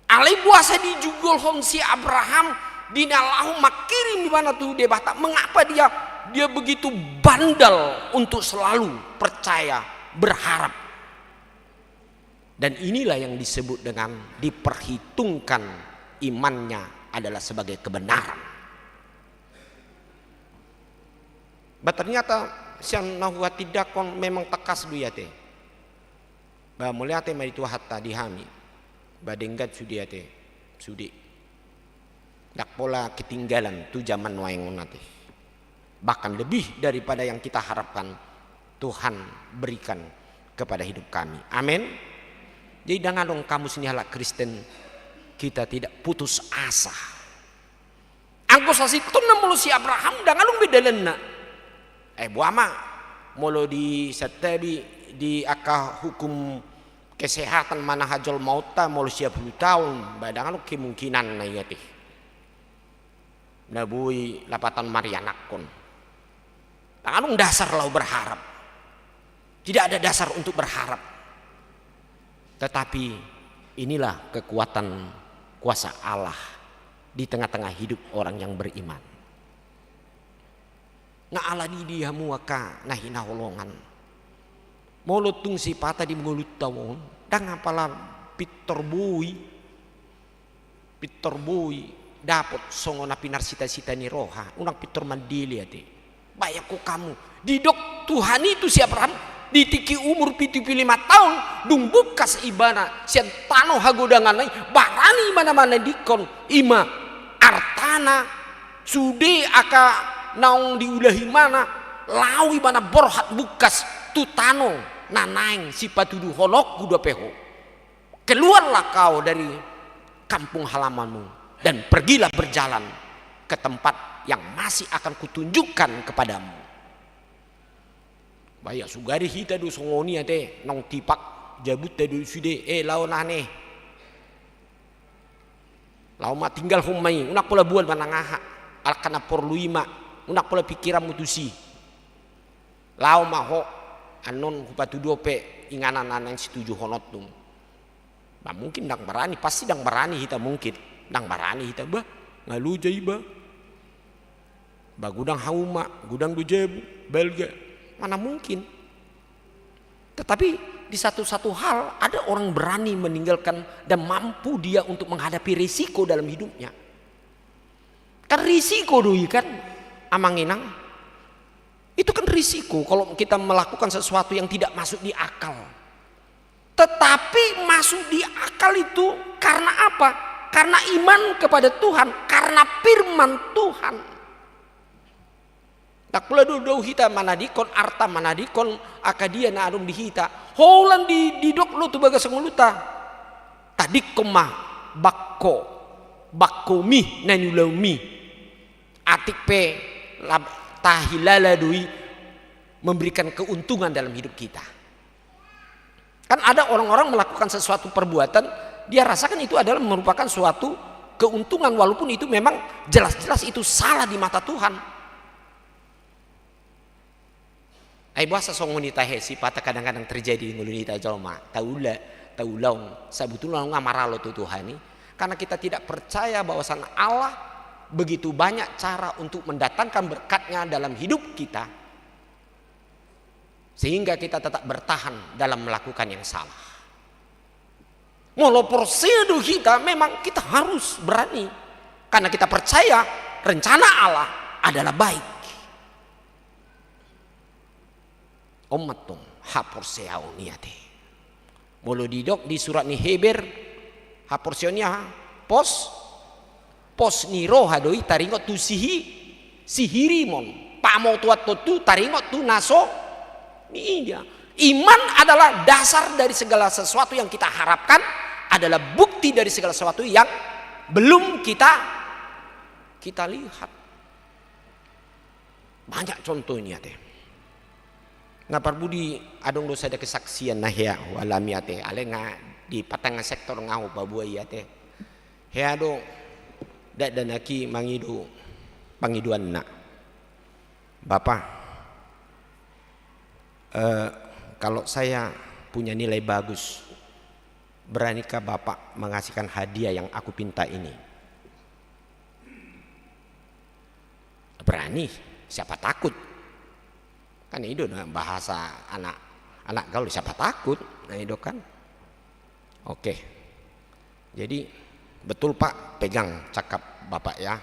Alai boasa dijugolhon si Abraham di na laho mangkirim ibana tu Debata? Mengapa dia, dia begitu bandal untuk selalu percaya, berharap? Dan inilah yang disebut dengan diperhitungkan imannya adalah sebagai kebenaran. Bah, ternyata sian na huhatindangkon memang tangkas do i ate. Bah, mauliate ma di Tuhanta di hami. Bah, denggan sude ate, sude. Ndang pola ketinggalan tu jaman nuaeng on ate. Bahkan lebih daripada yang kita harapkan, Tuhan berikan kepada hidup kami. Amin. Jadi, ndang adong kamus ni halak Kristen, kita tidak putus asa. Anggo sasintongna molo si Abraham, ndang adong be dalanna. Eh, boha ma, molo disantabi di angka hukum kesehatan manang hajolmaonta, molo sia pulu taon, ba ndang adong kemungkinanna i ate. Na boi lapatan marianakkon. Ndang adong dasar laho berharap. Tidak ada dasar untuk berharap. Tetapi inilah kekuatan kuasa Allah di tengah-tengah hidup orang yang beriman. Na alani i di hamu angka na hinaholongan, molo tung sipata di ngolunta on, ndang apala pintor boi, pintor boi dapot songon na pinarsita-sita ni roha, unang pintor mandele ate. Bayangkon hamu, didok Tuhan i tu si Abraham, di tingki umur pitu pulu lima taon, dung bungkas ibana sian tano hagodanganna i, barani ibana manadingkon, i ma artana, sude angka naung diula ibana, laho ibana borhat bungkas tu tano na naeng sipatuduhononku dope ho. Keluarlah kau dari kampung halamanmu dan pergilah berjalan ke tempat yang masih akan kutunjukkan kepadamu. Ba ia sugari hita do songon i ate, naung tipak jabunta do sude, eh, laho nane. Laho ma, tinggalhon ma i, unang pola bual manang aha, angka na porlu i ma, unang pola pingkiranmu tusi. Laho ma ho, annon hupatudu dope inganan na naeng situjuhononmu. Ba mungkin ndang barani, pasti ndang barani hita mungkin, ndang barani hita, bah, nga loja iba. Ba godang hauma, godang do jabu, balga, mana mungkin. Tetapi di satu-satu hal ada orang berani meninggalkan dan mampu dia untuk menghadapi risiko dalam hidupnya. Kan risiko do i kan, amang inang. Itu kan risiko kalau kita melakukan sesuatu yang tidak masuk di akal. Tetapi masuk di akal itu karena apa? Karena iman kepada Tuhan, karena firman Tuhan. Ndang pola do dao hita manadingkon arta, manadingkon angka dia na adong di hita. Holan di, didok do tu bagas ngolunta. Tadingkon ma bangko, bangkomi na niulaonmi. Atik pe lab-, tahilala do i memberikan keuntungan dalam hidup kita. Kan ada orang-orang melakukan sesuatu perbuatan, dia rasakan itu adalah merupakan suatu keuntungan, walaupun itu memang jelas-jelas itu salah di mata Tuhan. Ai boasa songon i tahe sipata kadang-kadang terjadi di ngolu ni hita jolma, taula, taulaon, sabutulna nunga maralo tu Tuhan i, karena kita tidak percaya bahwasan Allah begitu banyak cara untuk mendatangkan berkat-Nya dalam hidup kita. Sehingga kita tetap bertahan dalam melakukan yang salah. Molo porsea do hita, memang kita harus berani. Karena kita percaya rencana Allah adalah baik. On ma tong haporseaon i ate. Molo didok di surat ni Heber, haporseaon i aha? Pos, pos ni roha do i taringot tu sihi-, sihirimon. Pamotoan tontu taringot tu na so niida. Iman adalah dasar dari segala sesuatu yang kita harapkan, adalah bukti dari segala sesuatu yang belum kita, kita lihat. Banyak contoh ini ate. Na parbudi, adong do sada kesaksian na hea hualami ate, alai nga di patangan sektor nga hupaboa i ate. Hea do dakdanak i mangido pangidoanna. Bapa, eh, kalau saya punya nilai bagus, beranikah Bapak mengasihkan hadiah yang aku pinta ini? Berani, siapa takut? Kan i do na bahasa anak, anak gaul, siapa takut? Na i do kan. Oke. Jadi, betul Pak, pegang cakap Bapak ya.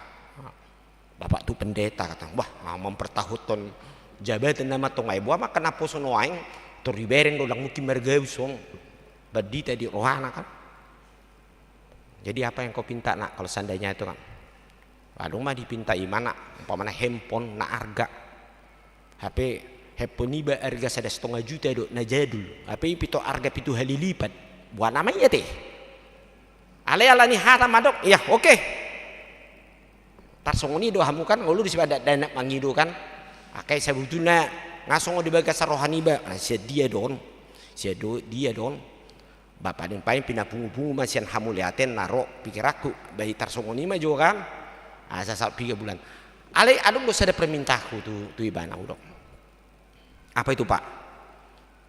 Bapak tu pendeta, kata. Wah, mempertahankan jabatan nama tong ai. Boha ma angka naposo nuaeng, tor dibereng do, ndang mungkin margabus on. Bandita di rohana kan. Jadi apa yang kau pinta, Nak, kalau seandainya itu kan? Adong ma dipinta i ma, Nak, umpamana handphone na arga. Hape handphone i ba arga sada setengah juta do, na jadul. Hape i pintor arga pitu hali lipat. Boha nama i ate? Alai alani hata mandok, ya, oke. Tarsongon i do hamu kan, ngolu do sibadak danak mangido kan. Angka i sabutulna nga songon di bagasan roha niba, na sian dia do on, sian do dia do on. Ba paling-paling pinapungu-pungu ma sian hamuliatean na ro pikiranku, ba i tarsongon i ma jo kan. Asa saut piga bulan. Alai adong do sada permintaanku tu, tu ibana, hudok, apa itu Pak?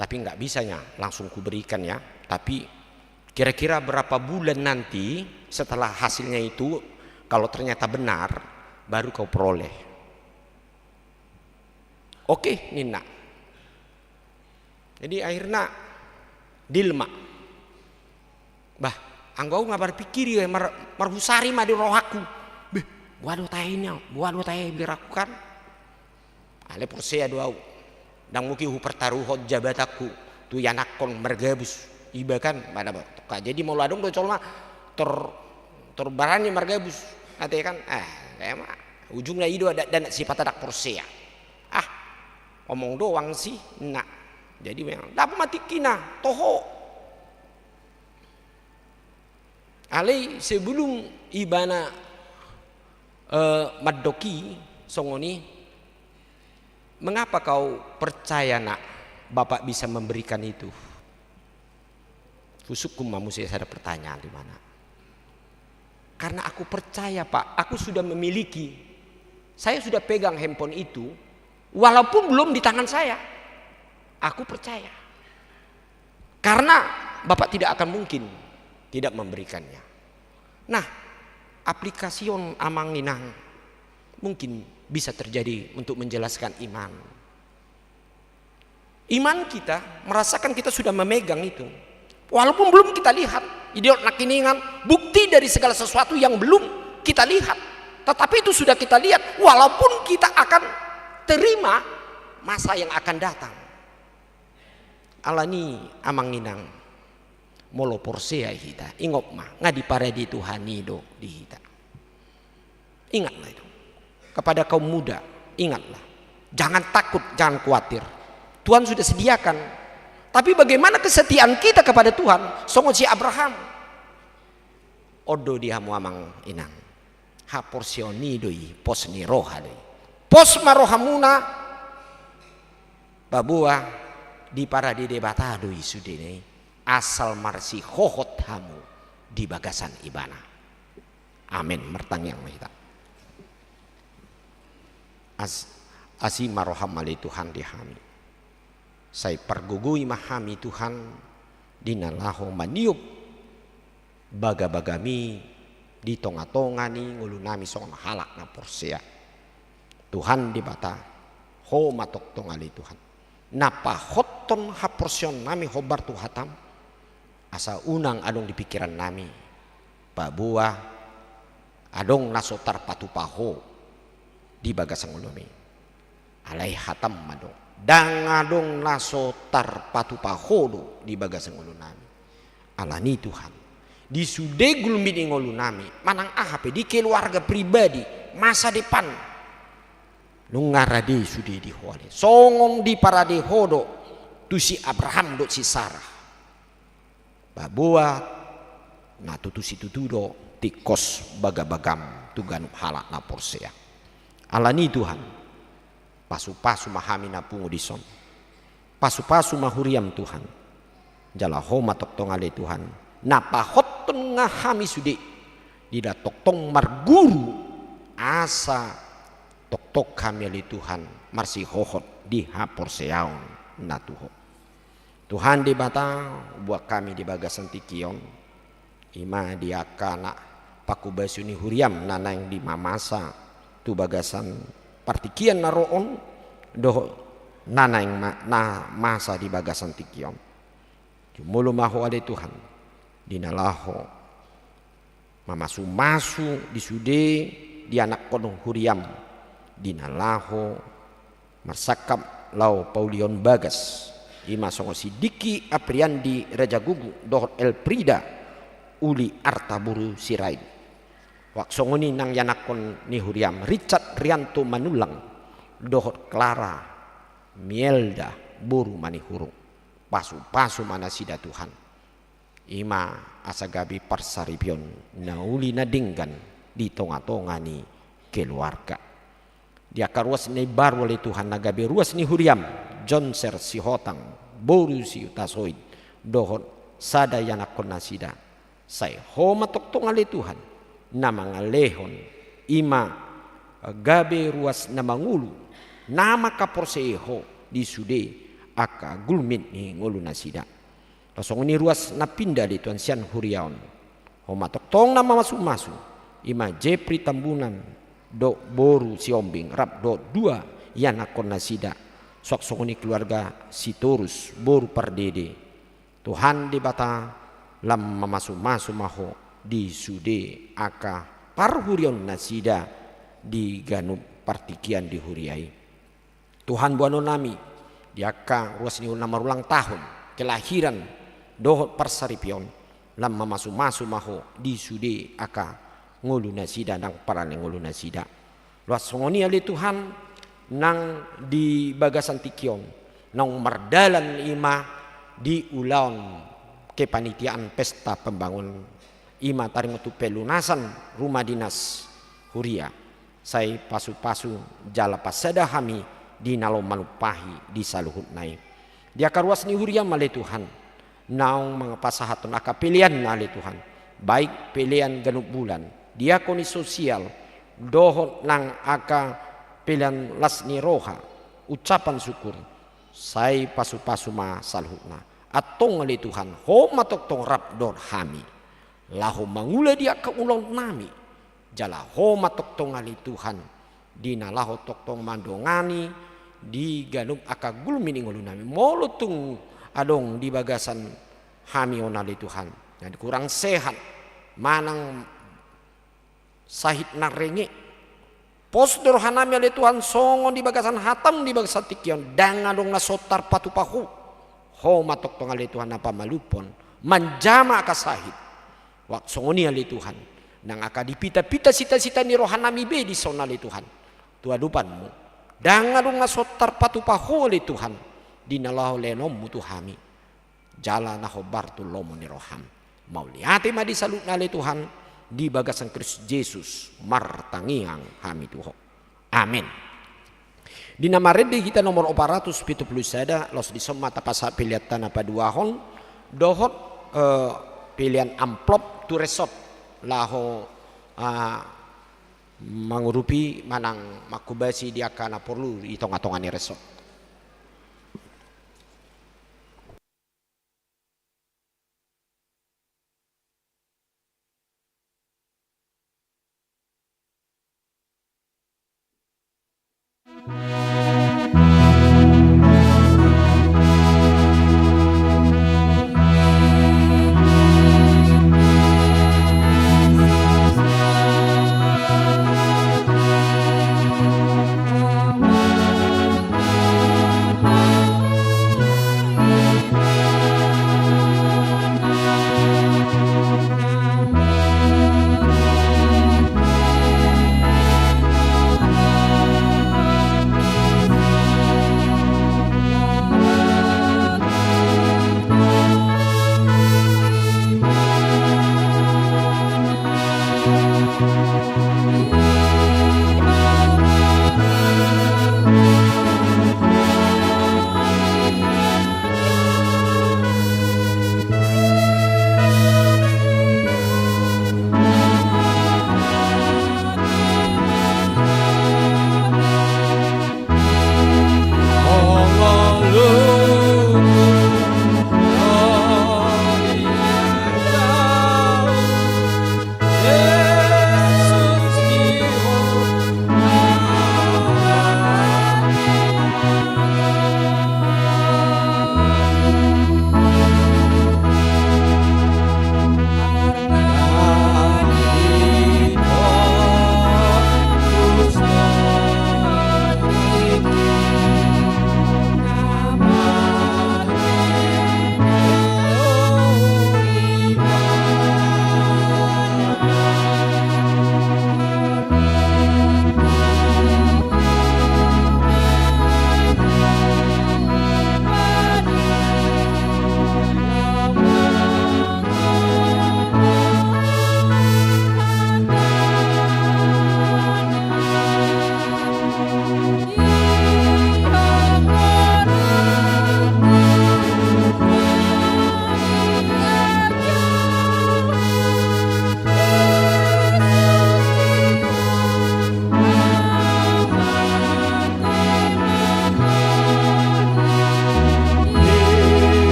Tapi nggak bisanya langsung kuberikan ya. Tapi kira-kira berapa bulan nanti setelah hasilnya itu, kalau ternyata benar, baru kau peroleh. Oke, ninna. Jadi akhirna deal ma. Bah, anggo au nga marpikir i, mar-, marhusari ma di rohangku. Beh, boha do tahe ninna, boha do tahe, biar au kan. Alai porsea do au. Ndang mungkin hupartaruhon jabatanku tu ianakhon margabus. Iba kan, mana ba-, toka. Jadi molo adong do jolma tor, tor barani margabus. Ate kan, ah, emang ujungna i do, dakdanak sipata ndang porsea. Ah, omong doang sih, ninna. Jadi memang dapot ma tingkina, toho. Alai sebelum ibana, eh, mandok i songon i, mengapa kau percaya, Nak, Bapak bisa memberikan itu? Husungkun ma muse sada pertanyaan di mana. Karena aku percaya, Pak, aku sudah memiliki. Saya sudah pegang handphone itu, walaupun belum di tangan saya. Aku percaya. Karena Bapak tidak akan mungkin tidak memberikannya. Nah, aplikasi on, Amang Inang, mungkin bisa terjadi untuk menjelaskan iman. Iman kita merasakan kita sudah memegang itu. Walaupun belum kita lihat, idiot nakiningan, bukti dari segala sesuatu yang belum kita lihat. Tetapi itu sudah kita lihat, walaupun kita akan terima masa yang akan datang. Alani, Amang Inang, molo porsea hita, ingot ma, nga diparade Tuhan i do di hita. Ingatlah itu. Kepada kaum muda, ingatlah. Jangan takut, jangan khawatir. Tuhan sudah sediakan. Tapi bagaimana kesetiaan kita kepada Tuhan? Songon si Abraham. On do di hamu, Amang Inang. Haporseaon i do i pos ni roha do i. Pos ma rohamuna, paboa diparade Debata do i sudena i, asal marsihohot hamu di bagasan Ibana. Amen. Martangiang ma hita. As-, asi ma roham ale Tuhan di hami. Sai pargogoi ma hami Tuhan, di na laho maniop bagabagami di tongatonga ni ngolunami songon halak na porsea. Tuhan Debata, Ho ma tongtong ale Tuhan, na pahothon haporseaonnami hombar tu hatam, asa unang adong di pikirannami, paboa adong na so tarpatupa Ho di bagasan ngolunami. Alai hatam ma do, ndang adong na so tarpatupa Ho do di bagasan ngolunami. Alani Tuhan, di sude gulmi ni ngolunami, manang aha pe di keluarga pribadi, masa depan, nunga rade sude di Ho ale. Songon diparade Ho do tu si Abraham dohot si Sarah. Paboa na tutu situtu do tingkos bagabagam tu ganup halak na porsea. Alani Tuhan, pasupasu ma hami na pungu dison. Pasupasu ma huriam Tuhan. Jala Ho ma tongtong ale Tuhan, na pahothon nga hami sude, di na tongtong marguru, asa tongtong hami ale Tuhan marsihohot di haporseaon na tu Ho. Tuhan Debata, buat hami di bagasan tingki on, i ma di angka na panghobasion ni huriam na naeng di mamasa tu bagasan partingkian na ro on, dohot na naeng ma-, na masa di bagasan tingki on. Jumolo ma Ho ale Tuhan, di na laho mamasumasu di sude di anakhon huriam, di na laho marsangkap laho paulihon bagas, i ma songon si Diki Apriandi Rajagugu dohot Elfrida Uli Arta boru Sirait. Holan songon i nang ianakhon ni huriam, Richard Rianto Manullang dohot Clara Mielda boru Manihuruk. Pasupasu ma nasida Tuhan. I ma asa gabe parsaripeon na uli na denggan di tongatonga ni keluarga. Di angka ruas na imbaru ale Tuhan na gabe ruas ni huriaM, Jonser Sihotang, boru Sihutasoit, dohot sada ianakkonnasida. Sai Ho ma tongtong ale Tuhan, na mangalehon, i ma gabe ruas na mangolu, na mangkaporseai Ho di sude angka gulmit ni ngolunasida. Laos songon i ruas na pinda ale Tuhan sian huria on. Ho ma tongtong na mamasumasu, i ma Jepri Tambunan, dohot boru Siombing, rap dohot dua ianakkonnasida. Suang songon i keluarga Sitorus, boru Pardede. Tuhan Debata, lam mamasumasu ma Ho di sude angka parhuriaonnasida di ganup partingkian di huria i. Tuhan, boanonnami di angka ruas ni na marulang tahun, kelahiran, dohot parsaripeon, lam mamasumasu ma Ho di sude angka ngolunasida, nang parale ngolunasida. Laos songon i ale Tuhan, nang di bagasan tingki on, naung mardalan i ma di ulaon kepanitiaan pesta pembangunan, i ma taringot tu pelunasan rumah dinas huria. Sai pasupasu jala pasada hami di na laho manumpahi di saluhutna i. Di angka ruas ni huriaM ale Tuhan, naung mangpasahathon angka peleanna ale Tuhan, baik pelean ganup bulan, diakoni sosial, dohot nang angka pelean las ni roha, ucapan syukur, sai pasupasu ma saluhutna. Antong ale Tuhan, Ho ma tongtong rap dohot hami, laho mangula di angka ulaonnami. Jala Ho ma tongtong ale Tuhan, di na laho tongtong mandongani di ganup angka gulmit ni ngolunami. Molo tung adong di bagasan hami on ale Tuhan, na kurang sehat, manang sahit na renge, pos do rohanami ale Tuhan, songon di bagasan hataM di bagasan tingki on, ndang adong na so tarpatupa Ho. Ho ma tongtong ale Tuhan na pamalumhon, manjama angka sahit. Wak songon i ale Tuhan, nang angka dipitapita sitasita ni rohanami be dison ale Tuhan, tu adopanMu, ndang adong na so tarpatupa Ho ale Tuhan, di na laho lehononMu tu hami, jala na hombar tu lomo ni rohaM. Mauliate ma di saluhutna ale Tuhan, di bagasan Kristus Jesus martangiang hami tu Ho. Amen. Di na marende hita nomor opat ratus pitu pulu sada, laos dison ma tapasahat peleanta na paduahon, dohot, eh, pelean amplop tu resort, laho, ah, mangurupi manang manghobasi di angka na porlu di tongatonga ni resort.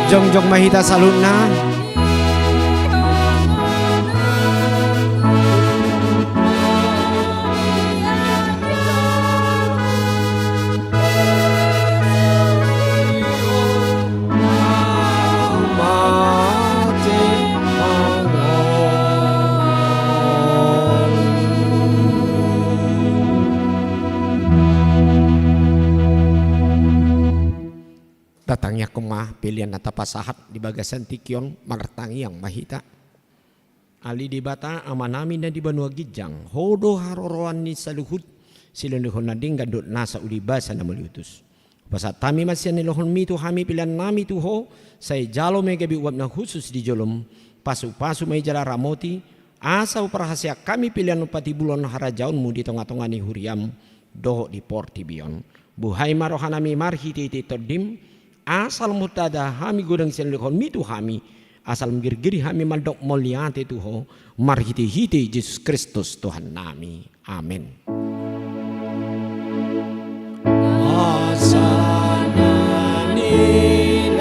Jongjong ma hita saluhutna. Tatangiangkon ma pelean na tapasahat di bagasan tingki on, martangiang ma hita. Ale Debata Amanami na di banua ginjang, Ho do haroroan ni saluhut silehonlehon na denggan dohot nasa uli basa na mauliutus. Hupasahat hami ma sian lehonmi tu hami peleannami tu Ho, sai jalo ma i gabe uap na hushus di jolom, pasupasu ma i jala ramoti, asa huparhaseang hami pelean on patibulhon harajaonmu di tongatonga ni huriam dohot di portibi on. Buhai ma rohanami marhitehite Tondim, asa lam hutada hami godang sian lehonmi tu hami, asa lam girgir hami mandok mauliate tu Ho, marhitehite Jesus Kristus Tuhannami. Amen. Asa na nilehonmi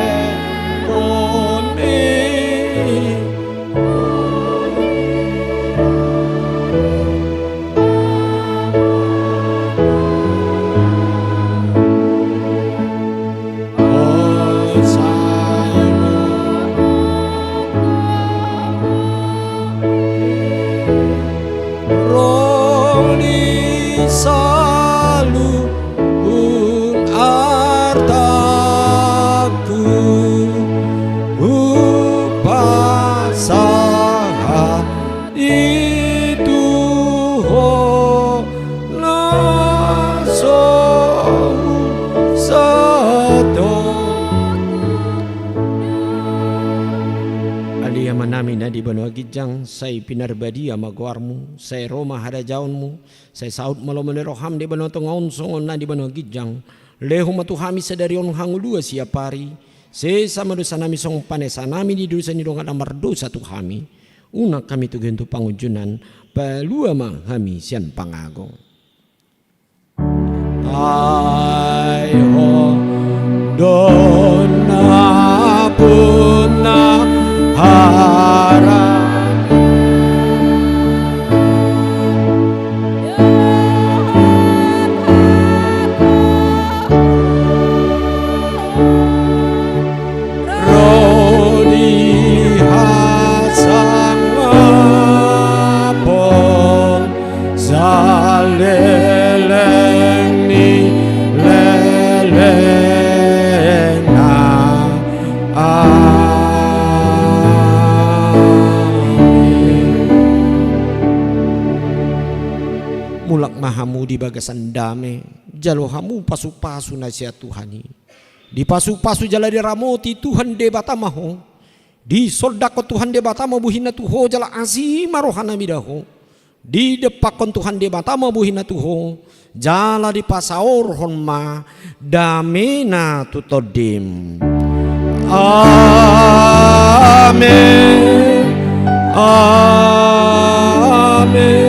Saluhut artangku hupasahat i tu Ho na so husahat. Ale Amanami na di banua ginjang, sai pinarbadia ma goarmu, sai ro ma harajaonmu, sai saut ma lomo ni roham di banua tonga on songon na di banua ginjang. Lehon ma tu hami sadari on hangoluan siapari. Sesa ma dosanami songon panesanami di dosa ni dongan na mardosa tu hami. Unang hami togihon tu pangunjunan, palua ma hami sian pangago. Ai Ho do na punna hara ro di hasangapon saleleng ni lelengna. Amen. Mulak ma hamu di bagasan dame, jalo hamu pasupasu na sian Tuhan i. Dipasupasu jala diramoti Tuhan Debata ma ho. Disondangkon Tuhan Debata ma bohina tu ho jala asi ma rohana mida ho. Didempakkon Tuhan Debata ma bohina tu ho jala dipasaorhon ma damena tu tondim. Amen. Amen.